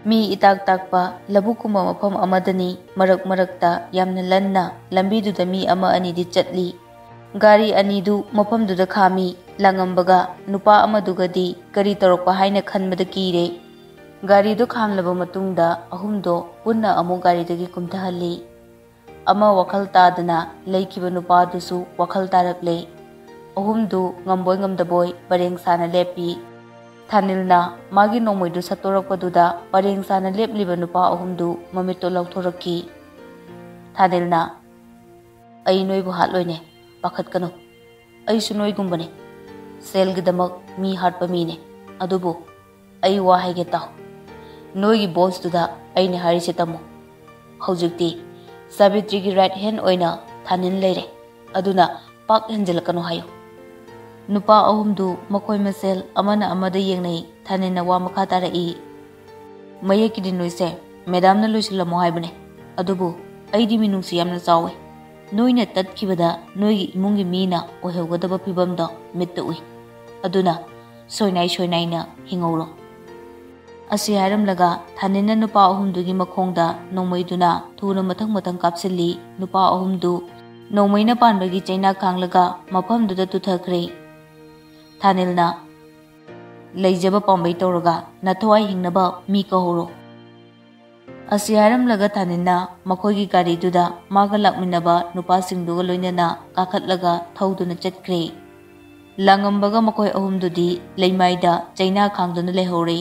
ꯃꯤ ꯏꯇꯥꯛ ꯇꯥꯛꯄ ꯂꯧꯕꯨꯛꯀꯨꯝꯕ ꯃꯐꯝ ꯑꯃꯗꯅꯤ ꯃꯔꯛ ꯃꯔꯛꯇ ꯌꯥꯝꯅ ꯂꯟꯅ ꯂꯝꯕꯤꯗꯨꯗ ꯃꯤ ꯑꯃ ꯑꯅꯤꯗꯤ ꯆꯠꯂꯤ꯫ ꯒꯥꯔꯤ ꯑꯅꯤꯗꯨ ꯃꯐꯝꯗꯨꯗ ꯈꯥꯝꯃꯤ꯫ ꯂꯥꯡꯉꯝꯕꯒ ꯅꯨꯄꯥ ꯑꯃꯗꯨꯒꯗꯤ ꯀꯔꯤ ꯇꯧꯔꯛꯄ ꯍꯥꯏꯅ ꯈꯟꯕꯗ ꯀꯤꯔꯦ꯫ ꯒꯥꯔꯤꯗꯨ ꯈꯥꯝꯂꯕ ꯃꯇꯨꯡꯗ ꯑꯍꯨꯝꯗꯣ ꯄꯨꯟꯅ ꯑꯃꯨꯛ ꯒꯥꯔꯤꯗꯒꯤ ꯀꯨꯝꯊꯍꯜꯂꯤ꯫ ꯑꯃ ꯋꯥꯈꯜ ꯇꯥꯗꯅ ꯂꯩꯈꯤꯕ ꯅꯨꯄꯥꯗꯨꯁꯨ ꯋꯥꯈꯜ ꯇꯥꯔꯛꯂꯦ꯫ ꯑꯍꯨꯝꯗꯨ ꯉꯝꯕꯣꯏ ꯉꯝꯗꯕꯣꯏ ꯄꯔꯦꯡ ꯁꯥꯅ ꯂꯦꯞꯄꯤ꯫ ꯊꯥꯅꯤꯜꯅ ꯃꯥꯒꯤ ꯅꯣꯡꯃꯩꯗꯨ ꯁꯠꯇꯣꯔꯛꯄꯗꯨꯗ ꯄꯔꯦꯡ ꯁꯥꯅ ꯂꯦꯞꯂꯤꯕ ꯅꯨꯄꯥ ꯑꯍꯨꯝꯗꯨ ꯃꯃꯤꯠꯇꯣ ꯂꯥꯎꯊꯣꯔꯛꯈꯤ꯫ ꯊꯥꯅꯤꯜꯅ, "ꯑꯩ ꯅꯣꯏꯕꯨ ꯍꯥꯠꯂꯣꯏꯅꯦ, ꯄꯥꯈꯠꯀꯅꯨ꯫ ꯑꯩꯁꯨ ꯅꯣꯏꯒꯨꯝꯕꯅꯦ꯫ ꯁꯦꯜꯒꯤꯗꯃꯛ ꯃꯤ ꯍꯥꯠꯄ ꯃꯤꯅꯦ꯫ ꯑꯗꯨꯕꯨ ꯑꯩ ꯋꯥ ꯍꯥꯏꯒꯦ ꯇꯥꯎ꯫ ꯅꯣꯏꯒꯤ ꯕꯣꯁꯇꯨꯗ ꯑꯩꯅ ꯍꯥꯏꯔꯤꯁꯦ ꯇꯝꯃꯨ꯫ ꯍꯧꯖꯤꯛꯇꯤ ꯁꯥꯕꯤꯇ꯭ꯔꯤꯒꯤ ꯔꯥꯏꯠ ꯍꯦꯟ ꯑꯣꯏꯅ ꯊꯥꯅꯤꯜ ꯂꯩꯔꯦ꯫ ꯑꯗꯨꯅ ꯄꯥꯛ ꯍꯦꯟꯖꯤꯜꯂꯛꯀꯅꯨ ꯍꯥꯏꯌꯨ꯫" ꯅꯨꯄꯥ ꯑꯍꯨꯝꯗꯨ ꯃꯈꯣꯏ ꯃꯁꯦꯜ ꯑꯃꯅ ꯑꯃꯗ ꯌꯦꯡꯅꯩ꯫ ꯊꯥꯅꯤꯜꯅ ꯋꯥ ꯃꯈꯥ ꯇꯥꯔꯛꯏ, "ꯃꯌꯦꯛꯀꯤꯗꯤ ꯅꯣꯏꯁꯦ ꯃꯦꯗꯥꯝꯅ ꯂꯣꯏꯁꯤꯜꯂꯝꯃꯣ ꯍꯥꯏꯕꯅꯦ꯫ ꯑꯗꯨꯕꯨ ꯑꯩꯗꯤ ꯃꯤꯅꯨꯡꯁꯤ ꯌꯥꯝꯅ ꯆꯥꯎꯋꯦ꯫ ꯅꯣꯏꯅ ꯇꯠꯈꯤꯕꯗ ꯅꯣꯏꯒꯤ ꯏꯃꯨꯡꯒꯤ ꯃꯤꯅ ꯑꯣꯏꯍꯧꯒꯗꯕ ꯐꯤꯕꯝꯗꯣ ꯃꯤꯠꯇ ꯎꯏ꯫ ꯑꯗꯨꯅ ꯁꯣꯏꯅꯥꯏ ꯁꯣꯏꯅꯥꯏꯅ ꯍꯤꯡꯍꯧꯔꯣ꯫" ꯑꯁꯤ ꯍꯥꯏꯔꯝꯂꯒ ꯊꯥꯅꯤꯜꯅ ꯅꯨꯄꯥ ꯑꯍꯨꯝꯗꯨꯒꯤ ꯃꯈꯣꯡꯗ ꯅꯣꯡꯃꯩꯗꯨꯅ ꯊꯨꯅ ꯃꯊꯪ ꯃꯊꯪ ꯀꯥꯞꯁꯤꯜꯂꯤ꯫ ꯅꯨꯄꯥ ꯑꯍꯨꯝꯗꯨ ꯅꯣꯡꯃꯩꯅ ꯄꯥꯟꯕꯒꯤ ꯆꯩꯅꯥ ꯈꯥꯡꯂꯒ ꯃꯐꯝꯗꯨꯗ ꯇꯨꯊꯈ꯭ꯔꯦ꯫ ꯊꯥꯅꯤꯜꯅ, "ꯂꯩꯖꯕ ꯄꯥꯝꯕꯩ ꯇꯧꯔꯒ ꯅꯊꯋꯥꯏ ꯍꯤꯡꯅꯕ ꯃꯤ ꯀꯧꯍꯧꯔꯣ꯫" ꯑꯁꯤ ꯍꯥꯏꯔꯝꯂꯒ ꯊꯥꯅꯤꯜꯅ ꯃꯈꯣꯏꯒꯤ ꯒꯥꯔꯤꯗꯨꯗ ꯃꯥꯒ ꯂꯥꯛꯃꯤꯟꯅꯕ ꯅꯨꯄꯥꯁꯤꯡꯗꯨꯒ ꯂꯣꯏꯅꯅ ꯀꯥꯈꯠꯂꯒ ꯊꯧꯗꯨꯅ ꯆꯠꯈ꯭ꯔꯦ꯫ ꯂꯥꯡꯉꯝꯕꯒ ꯃꯈꯣꯏ ꯑꯍꯨꯝꯗꯨꯗꯤ ꯂꯩꯃꯥꯏꯗ ꯆꯩꯅꯥ ꯈꯥꯡꯗꯨꯅ ꯂꯩꯍꯧꯔꯦ꯫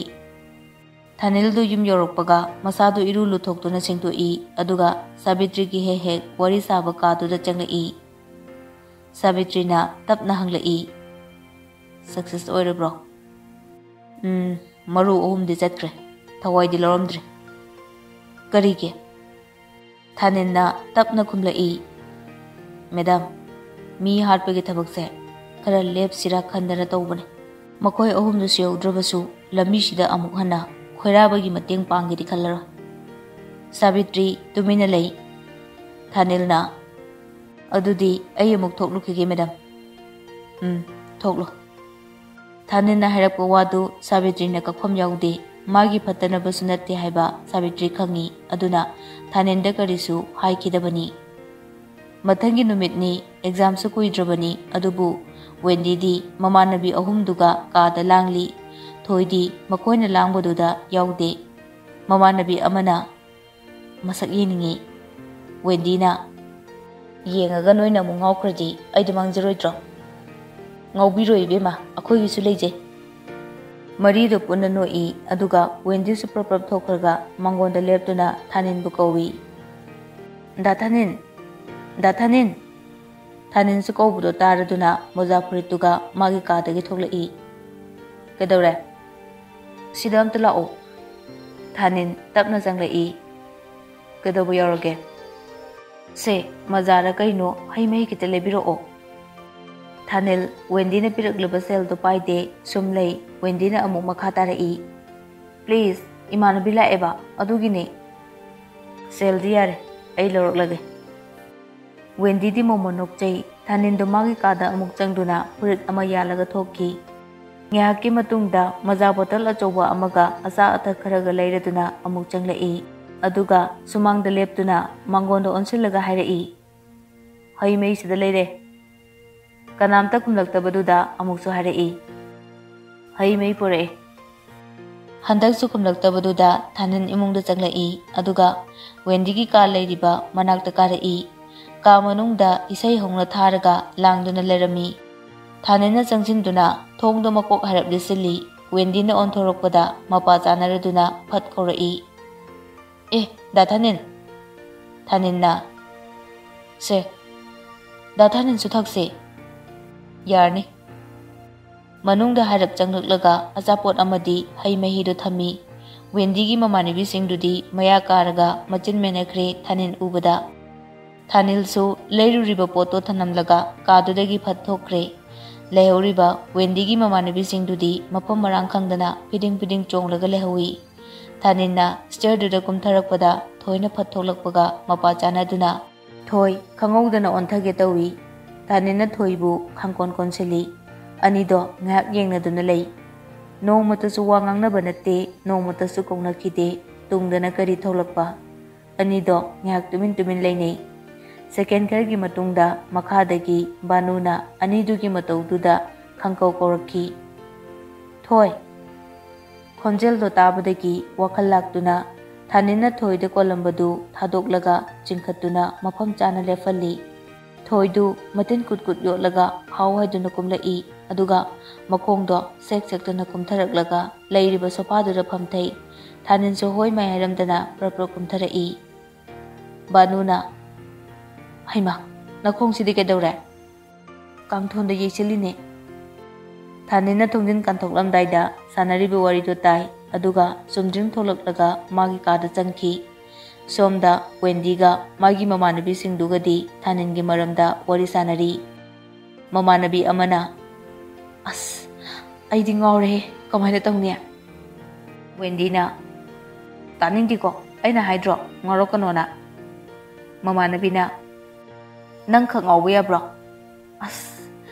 ꯊꯥꯅꯤꯜꯗꯨ ꯌꯨꯝ ꯌꯧꯔꯛꯄꯒ ꯃꯁꯥꯗꯨ ꯏꯔꯨ ꯂꯨꯊꯣꯛꯇꯨꯅ ꯁꯦꯡꯗꯣꯛꯏ, ꯑꯗꯨꯒ ꯁꯥꯕꯤꯇ꯭ꯔꯤꯒꯤ ꯍꯦꯛ ꯍꯦꯛ ꯋꯥꯔꯤ ꯁꯥꯕ ꯀꯥꯗꯨꯗ ꯆꯪꯂꯛꯏ꯫ ꯁꯥꯕꯤꯇ꯭ꯔꯤꯅ ꯇꯞꯅ ꯍꯪꯂꯛꯏ꯫ "ꯁꯛꯁꯦꯁ ꯑꯣꯏꯔꯕ꯭ꯔꯣ?" "ꯎꯝ, ꯃꯔꯨ ꯑꯍꯨꯝꯗꯤ ꯆꯠꯈ꯭ꯔꯦ꯫ ꯊꯋꯥꯏꯗꯤ ꯂꯧꯔꯝꯗ꯭ꯔꯦ꯫" "ꯀꯔꯤꯒꯤ?" ꯊꯥꯅꯤꯜꯅ ꯇꯞꯅ ꯈꯨꯝꯂꯛꯏ꯫ "ꯃꯦꯗꯥꯝ, ꯃꯤ ꯍꯥꯠꯄꯒꯤ ꯊꯕꯛꯁꯦ ꯈꯔ ꯂꯦꯞꯁꯤꯔꯥ ꯈꯟꯗꯅ ꯇꯧꯕꯅꯦ꯫ ꯃꯈꯣꯏ ꯑꯍꯨꯝꯗꯨꯁꯨ ꯌꯧꯗ꯭ꯔꯕꯁꯨ ꯂꯝꯕꯤꯁꯤꯗ ꯑꯃꯨꯛ ꯍꯟꯅ ꯈꯣꯏꯔꯥꯕꯒꯤ ꯃꯇꯦꯡ ꯄꯥꯡꯒꯦꯗꯤ ꯈꯜꯂꯔꯣꯏ꯫" ꯁꯥꯕꯤꯇ꯭ꯔꯤ ꯇꯨꯃꯤꯟꯅ ꯂꯩ꯫ ꯊꯥꯅꯤꯜꯅ, "ꯑꯗꯨꯗꯤ ꯑꯩ ꯑꯃꯨꯛ ꯊꯣꯛꯂꯨꯈꯤꯒꯦ, ꯃꯦꯗꯥꯝ꯫" "ꯎꯝ, ꯊꯣꯛꯂꯣ꯫" ꯊꯥꯅꯤꯜꯅ ꯍꯥꯏꯔꯛꯄ ꯋꯥꯗꯨ ꯁꯥꯕꯤꯇ꯭ꯔꯤꯅ ꯀꯛꯐꯝ ꯌꯥꯎꯗꯦ꯫ ꯃꯥꯒꯤ ꯐꯠꯇꯅꯕꯁꯨ ꯅꯠꯇꯦ ꯍꯥꯏꯕ ꯁꯥꯕꯤꯇ꯭ꯔꯤ ꯈꯪꯏ꯫ ꯑꯗꯨꯅ ꯊꯥꯅꯤꯜꯗ ꯀꯔꯤꯁꯨ ꯍꯥꯏꯈꯤꯗꯕꯅꯤ꯫ ꯃꯊꯪꯒꯤ ꯅꯨꯃꯤꯠꯅꯤ, ꯑꯦꯛꯖꯥꯝꯁꯨ ꯀꯨꯏꯗ꯭ꯔꯕꯅꯤ꯫ ꯑꯗꯨꯕꯨ ꯋꯦꯟꯗꯤꯗꯤ ꯃꯃꯥꯟꯅꯕꯤ ꯑꯍꯨꯝꯗꯨꯒ ꯀꯥꯗ ꯂꯥꯡꯂꯤ꯫ ꯊꯣꯏꯗꯤ ꯃꯈꯣꯏꯅ ꯂꯥꯡꯕꯗꯨꯗ ꯌꯥꯎꯗꯦ꯫ ꯃꯃꯥꯟꯅꯕꯤ ꯑꯃꯅ ꯃꯁꯛ ꯌꯦꯡꯅꯤꯡꯏ꯫ ꯋꯦꯟꯗꯤꯅ, "ꯌꯦꯡꯉꯒ ꯅꯣꯏꯅ ꯑꯃꯨꯛ ꯉꯥꯎꯈ꯭ꯔꯗꯤ ꯑꯩꯗꯤ ꯃꯥꯡꯖꯔꯣꯏꯗ꯭ꯔꯣ?" "ꯉꯥꯎꯕꯤꯔꯣꯏ ꯏꯕꯦꯝꯃ, ꯑꯩꯈꯣꯏꯒꯤꯁꯨ ꯂꯩꯖꯩ꯫" ꯃꯔꯤꯗꯨ ꯄꯨꯟꯅ ꯅꯣꯛꯏ꯫ ꯑꯗꯨꯒ ꯋꯦꯟꯗꯤꯁꯨ ꯄ꯭ꯔꯞ ꯄ꯭ꯔꯞ ꯊꯣꯛꯈ꯭ꯔꯒ ꯃꯉꯣꯟꯗ ꯂꯦꯞꯇꯨꯅ ꯊꯥꯅꯤꯟꯕꯨ ꯀꯧꯏ꯫ "ꯗꯥ ꯊꯥꯅꯤꯟ! ꯗꯥ ꯊꯥꯅꯤꯟ!" ꯊꯥꯅꯤꯟꯁꯨ ꯀꯧꯕꯗꯣ ꯇꯥꯔꯗꯨꯅ ꯃꯣꯖꯥ ꯐꯨꯔꯤꯠꯇꯨꯒ ꯃꯥꯒꯤ ꯀꯥꯗꯒꯤ ꯊꯣꯛꯂꯛꯏ꯫ "ꯀꯩꯗꯧꯔꯦ? ꯁꯤꯗ ꯑꯝꯇ ꯂꯥꯛꯑꯣ꯫" ꯊꯥꯅꯤꯟ ꯇꯞꯅ ꯆꯪꯂꯛꯏ꯫ "ꯀꯩꯗꯧꯕ ꯌꯥꯎꯔꯒꯦ?" "ꯁꯦ, ꯃꯖꯥꯔ ꯀꯩꯅꯣ ꯍꯩ ꯃꯍꯤ ꯈꯤꯇ ꯂꯩꯕꯤꯔꯛꯑꯣ꯫" ꯊꯥꯅꯤꯜ ꯋꯦꯟꯗꯤꯅ ꯄꯤꯔꯛꯂꯤꯕ ꯁꯦꯜꯗꯣ ꯄꯥꯏꯗꯦ, ꯁꯨꯝ ꯂꯩ꯫ ꯋꯦꯟꯗꯤꯅ ꯑꯃꯨꯛ ꯃꯈꯥ ꯇꯥꯔꯛꯏ꯫ "ꯄ꯭ꯂꯤꯖ, ꯏꯃꯥꯟꯅꯕꯤ ꯂꯥꯛꯑꯦꯕ, ꯑꯗꯨꯒꯤꯅꯦ꯫" "ꯁꯦꯜꯗꯤ ꯌꯥꯔꯦ, ꯑꯩ ꯂꯧꯔꯛꯂꯒꯦ꯫" ꯋꯦꯟꯗꯤꯗꯤ ꯃꯣꯃꯣꯟ ꯅꯣꯛꯆꯩ꯫ ꯊꯥꯅꯤꯟꯗꯣ ꯃꯥꯒꯤ ꯀꯥꯗ ꯑꯃꯨꯛ ꯆꯪꯗꯨꯅ ꯐꯨꯔꯤꯠ ꯑꯃ ꯌꯥꯜꯂꯒ ꯊꯣꯛꯈꯤ꯫ ꯉꯥꯏꯍꯥꯛꯀꯤ ꯃꯇꯨꯡꯗ ꯃꯖꯥ ꯕꯣꯇꯜ ꯑꯆꯧꯕ ꯑꯃꯒ ꯑꯆꯥ ꯑꯊꯛ ꯈꯔꯒ ꯂꯩꯔꯗꯨꯅ ꯑꯃꯨꯛ ꯆꯪꯂꯛꯏ꯫ ꯑꯗꯨꯒ ꯁꯨꯃꯥꯡꯗ ꯂꯦꯞꯇꯨꯅ ꯃꯉꯣꯟꯗ ꯑꯣꯟꯁꯤꯜꯂꯒ ꯍꯥꯏꯔꯛꯏ, "ꯍꯩ ꯃꯍꯤꯁꯤꯗ ꯂꯩꯔꯦ꯫ ꯀꯅꯥꯝꯇ ꯈꯨꯝꯂꯛꯇꯕꯗꯨꯗ ꯑꯃꯨꯛꯁꯨ ꯍꯥꯏꯔꯛꯏ, "ꯍꯩ ꯃꯍꯤ ꯄꯨꯔꯛꯑꯦ꯫" ꯍꯟꯗꯛꯁꯨ ꯈꯨꯝꯂꯛꯇꯕꯗꯨꯗ ꯊꯥꯅꯤꯟ ꯏꯃꯨꯡꯗ ꯆꯪꯂꯛꯏ꯫ ꯑꯗꯨꯒ ꯋꯦꯟꯗꯤꯒꯤ ꯀꯥ ꯂꯩꯔꯤꯕ ꯃꯅꯥꯛꯇ ꯀꯥꯔꯛꯏ꯫ ꯀꯥ ꯃꯅꯨꯡꯗ ꯏꯁꯩ ꯍꯧꯅ ꯊꯥꯔꯒ ꯂꯥꯡꯗꯨꯅ ꯂꯩꯔꯝꯃꯤ꯫ ꯊꯥꯅꯤꯟꯅ ꯆꯪꯁꯤꯟꯗꯨꯅ ꯊꯣꯡꯗꯣ ꯃꯀꯣꯛ ꯍꯥꯏꯔꯞ ꯂꯤꯠꯁꯤꯜꯂꯤ꯫ ꯋꯦꯟꯗꯤꯅ ꯑꯣꯟꯊꯣꯔꯛꯄꯗ ꯃꯄꯥ ꯆꯥꯅꯔꯗꯨꯅ ꯐꯠ ꯀꯧꯔꯛꯏ, "ꯑꯦ, ꯗꯥ ꯊꯥꯅꯤꯟ!" ꯊꯥꯅꯤꯟꯅ, "ꯁꯦ, "ꯗꯥ ꯊꯥꯅꯤꯜꯁꯨ ꯊꯛꯁꯦ꯫" "ꯌꯥꯔꯅꯤ꯫" ꯃꯅꯨꯡꯗ ꯍꯥꯏꯔꯞ ꯆꯪꯂꯛꯂꯒ ꯑꯆꯥꯄꯣꯠ ꯑꯃꯗꯤ ꯍꯩ ꯃꯍꯤꯗꯨ ꯊꯝꯃꯤ꯫ ꯋꯦꯟꯗꯤꯒꯤ ꯃꯃꯥꯟꯅꯕꯤꯁꯤꯡꯗꯨꯗꯤ ꯃꯌꯥ ꯀꯥꯔꯒ ꯃꯆꯤꯟ ꯃꯦꯅꯈ꯭ꯔꯦ ꯊꯥꯅꯤꯜ ꯎꯕꯗ꯫ ꯊꯥꯅꯤꯜꯁꯨ ꯂꯩꯔꯨꯔꯤꯕ ꯄꯣꯠꯇꯣ ꯊꯅꯝꯂꯒ ꯀꯥꯗꯨꯗꯒꯤ ꯐꯠ ꯊꯣꯛꯈ꯭ꯔꯦ꯫ ꯂꯩꯍꯧꯔꯤꯕ ꯋꯦꯟꯗꯤꯒꯤ ꯃꯃꯥꯟꯅꯕꯤꯁꯤꯡꯗꯨꯗꯤ ꯃꯐꯝ ꯃꯔꯥꯡ ꯈꯪꯗꯅ ꯐꯤꯗꯤꯡ ꯐꯤꯗꯤꯡ ꯆꯣꯡꯂꯒ ꯂꯩꯍꯧꯏ꯫ ꯊꯥꯅꯤꯜꯅ ꯁ꯭ꯇꯦꯌꯔꯗꯨꯗ ꯀꯨꯝꯊꯔꯛꯄꯗ ꯊꯣꯏꯅ ꯐꯠ ꯊꯣꯛꯂꯛꯄꯒ ꯃꯄꯥ ꯆꯥꯅꯗꯨꯅ ꯊꯣꯏ ꯈꯪꯍꯧꯗꯅ ꯑꯣꯟꯊꯒꯦ ꯇꯧꯏ꯫ ꯊꯥꯅꯤꯜꯅ ꯊꯣꯏꯕꯨ ꯈꯪꯀꯣꯟ ꯀꯣꯟꯁꯤꯜꯂꯤ꯫ ꯑꯅꯤꯗꯣ ꯉꯥꯏꯍꯥꯛ ꯌꯦꯡꯅꯗꯨꯅ ꯂꯩ꯫ ꯅꯣꯡꯃꯇꯁꯨ ꯋꯥ ꯉꯥꯡꯅꯕ ꯅꯠꯇꯦ, ꯅꯣꯡꯃꯇꯁꯨ ꯀꯧꯅꯈꯤꯗꯦ꯫ ꯇꯨꯡꯗꯅ ꯀꯔꯤ ꯊꯣꯛꯂꯛꯄ? ꯑꯅꯤꯗꯣ ꯉꯥꯏꯍꯥꯛ ꯇꯨꯃꯤꯟ ꯇꯨꯃꯤꯟ ꯂꯩꯅꯩ꯫ ꯁꯦꯀꯦꯟ ꯈꯔꯒꯤ ꯃꯇꯨꯡꯗ ꯃꯈꯥꯗꯒꯤ ꯕꯥꯅꯨꯅ ꯑꯅꯤꯗꯨꯒꯤ ꯃꯇꯧꯗꯨꯗ ꯈꯪꯀꯧ ꯀꯧꯔꯛꯈꯤ, "ꯊꯣꯏ!" ꯈꯣꯟꯖꯦꯜꯗꯣ ꯇꯥꯕꯗꯒꯤ ꯋꯥꯈꯜ ꯂꯥꯛꯇꯨꯅ ꯊꯥꯅꯤꯜꯅ ꯊꯣꯏꯗ ꯀꯣꯜꯂꯝꯕꯗꯨ ꯊꯥꯗꯣꯛꯂꯒ ꯆꯤꯡꯈꯠꯇꯨꯅ ꯃꯐꯝ ꯆꯥꯅ ꯂꯦꯞꯍꯜꯂꯤ꯫ ꯊꯣꯏꯗꯨ ꯃꯇꯤꯟ ꯀꯨꯠ ꯀꯨꯠ ꯌꯣꯠꯂꯒ ꯍꯥꯎ ꯍꯥꯏꯗꯨꯅ ꯀꯨꯝꯂꯛꯏ, ꯑꯗꯨꯒ ꯃꯈꯣꯡꯗꯣ ꯁꯦꯛ ꯁꯦꯛꯇꯅ ꯀꯨꯝꯊꯔꯛꯂꯒ ꯂꯩꯔꯤꯕ ꯁꯣꯐꯥꯗꯨꯗ ꯐꯝꯊꯩ꯫ ꯊꯥꯅꯤꯜꯁꯨ ꯍꯣꯏ ꯃꯥꯏ ꯍꯥꯏꯔꯝꯗꯅ ꯄ꯭ꯔꯞ ꯄ꯭ꯔꯞ ꯀꯨꯝꯊꯔꯛꯏ꯫ ꯕꯥꯅꯨꯅ, "ꯍꯩꯃꯥ, ꯅꯈꯣꯡꯁꯤꯗꯤ ꯀꯩꯗꯧꯔꯦ?" "ꯀꯥꯡꯊꯣꯟꯗ ꯌꯩꯁꯤꯜꯂꯤꯅꯦ꯫" ꯊꯥꯅꯤꯜꯅ ꯊꯣꯡꯖꯤꯟ ꯀꯥꯟꯊꯣꯛꯂꯝꯗꯥꯏꯗ ꯁꯥꯟꯅꯔꯤꯕ ꯋꯥꯔꯤꯗꯨ ꯇꯥꯏ, ꯑꯗꯨꯒ ꯆꯨꯝꯗ꯭ꯔꯤꯡ ꯊꯣꯛꯂꯛꯂꯒ ꯃꯥꯒꯤ ꯀꯥꯗ ꯆꯪꯈꯤ꯫ ꯁꯣꯝꯗ ꯋꯦꯟꯗꯤꯒ ꯃꯥꯒꯤ ꯃꯃꯥꯟꯅꯕꯤꯁꯤꯡꯗꯨꯒꯗꯤ ꯊꯥꯅꯤꯜꯒꯤ ꯃꯔꯝꯗ ꯋꯥꯔꯤ ꯁꯥꯟꯅꯔꯤ꯫ ꯃꯃꯥꯟꯅꯕꯤ ꯑꯃꯅ, "ꯑꯁ, ꯑꯩꯗꯤ ꯉꯥꯎꯔꯦꯍꯦ, ꯀꯃꯥꯏꯅ ꯇꯧꯅꯤ?" ꯋꯦꯟꯗꯤꯅ, "ꯇꯥꯅꯤꯡꯗꯦꯀꯣ, ꯑꯩꯅ ꯍꯥꯏꯗ꯭ꯔꯣ ꯉꯥꯎꯔꯛꯀꯅꯣꯅ?" ꯃꯃꯥꯟꯅꯕꯤꯅ, "ꯅꯪ ꯈꯛ ꯉꯥꯎꯕ ꯌꯥꯕ꯭ꯔꯣ? ꯑꯁ,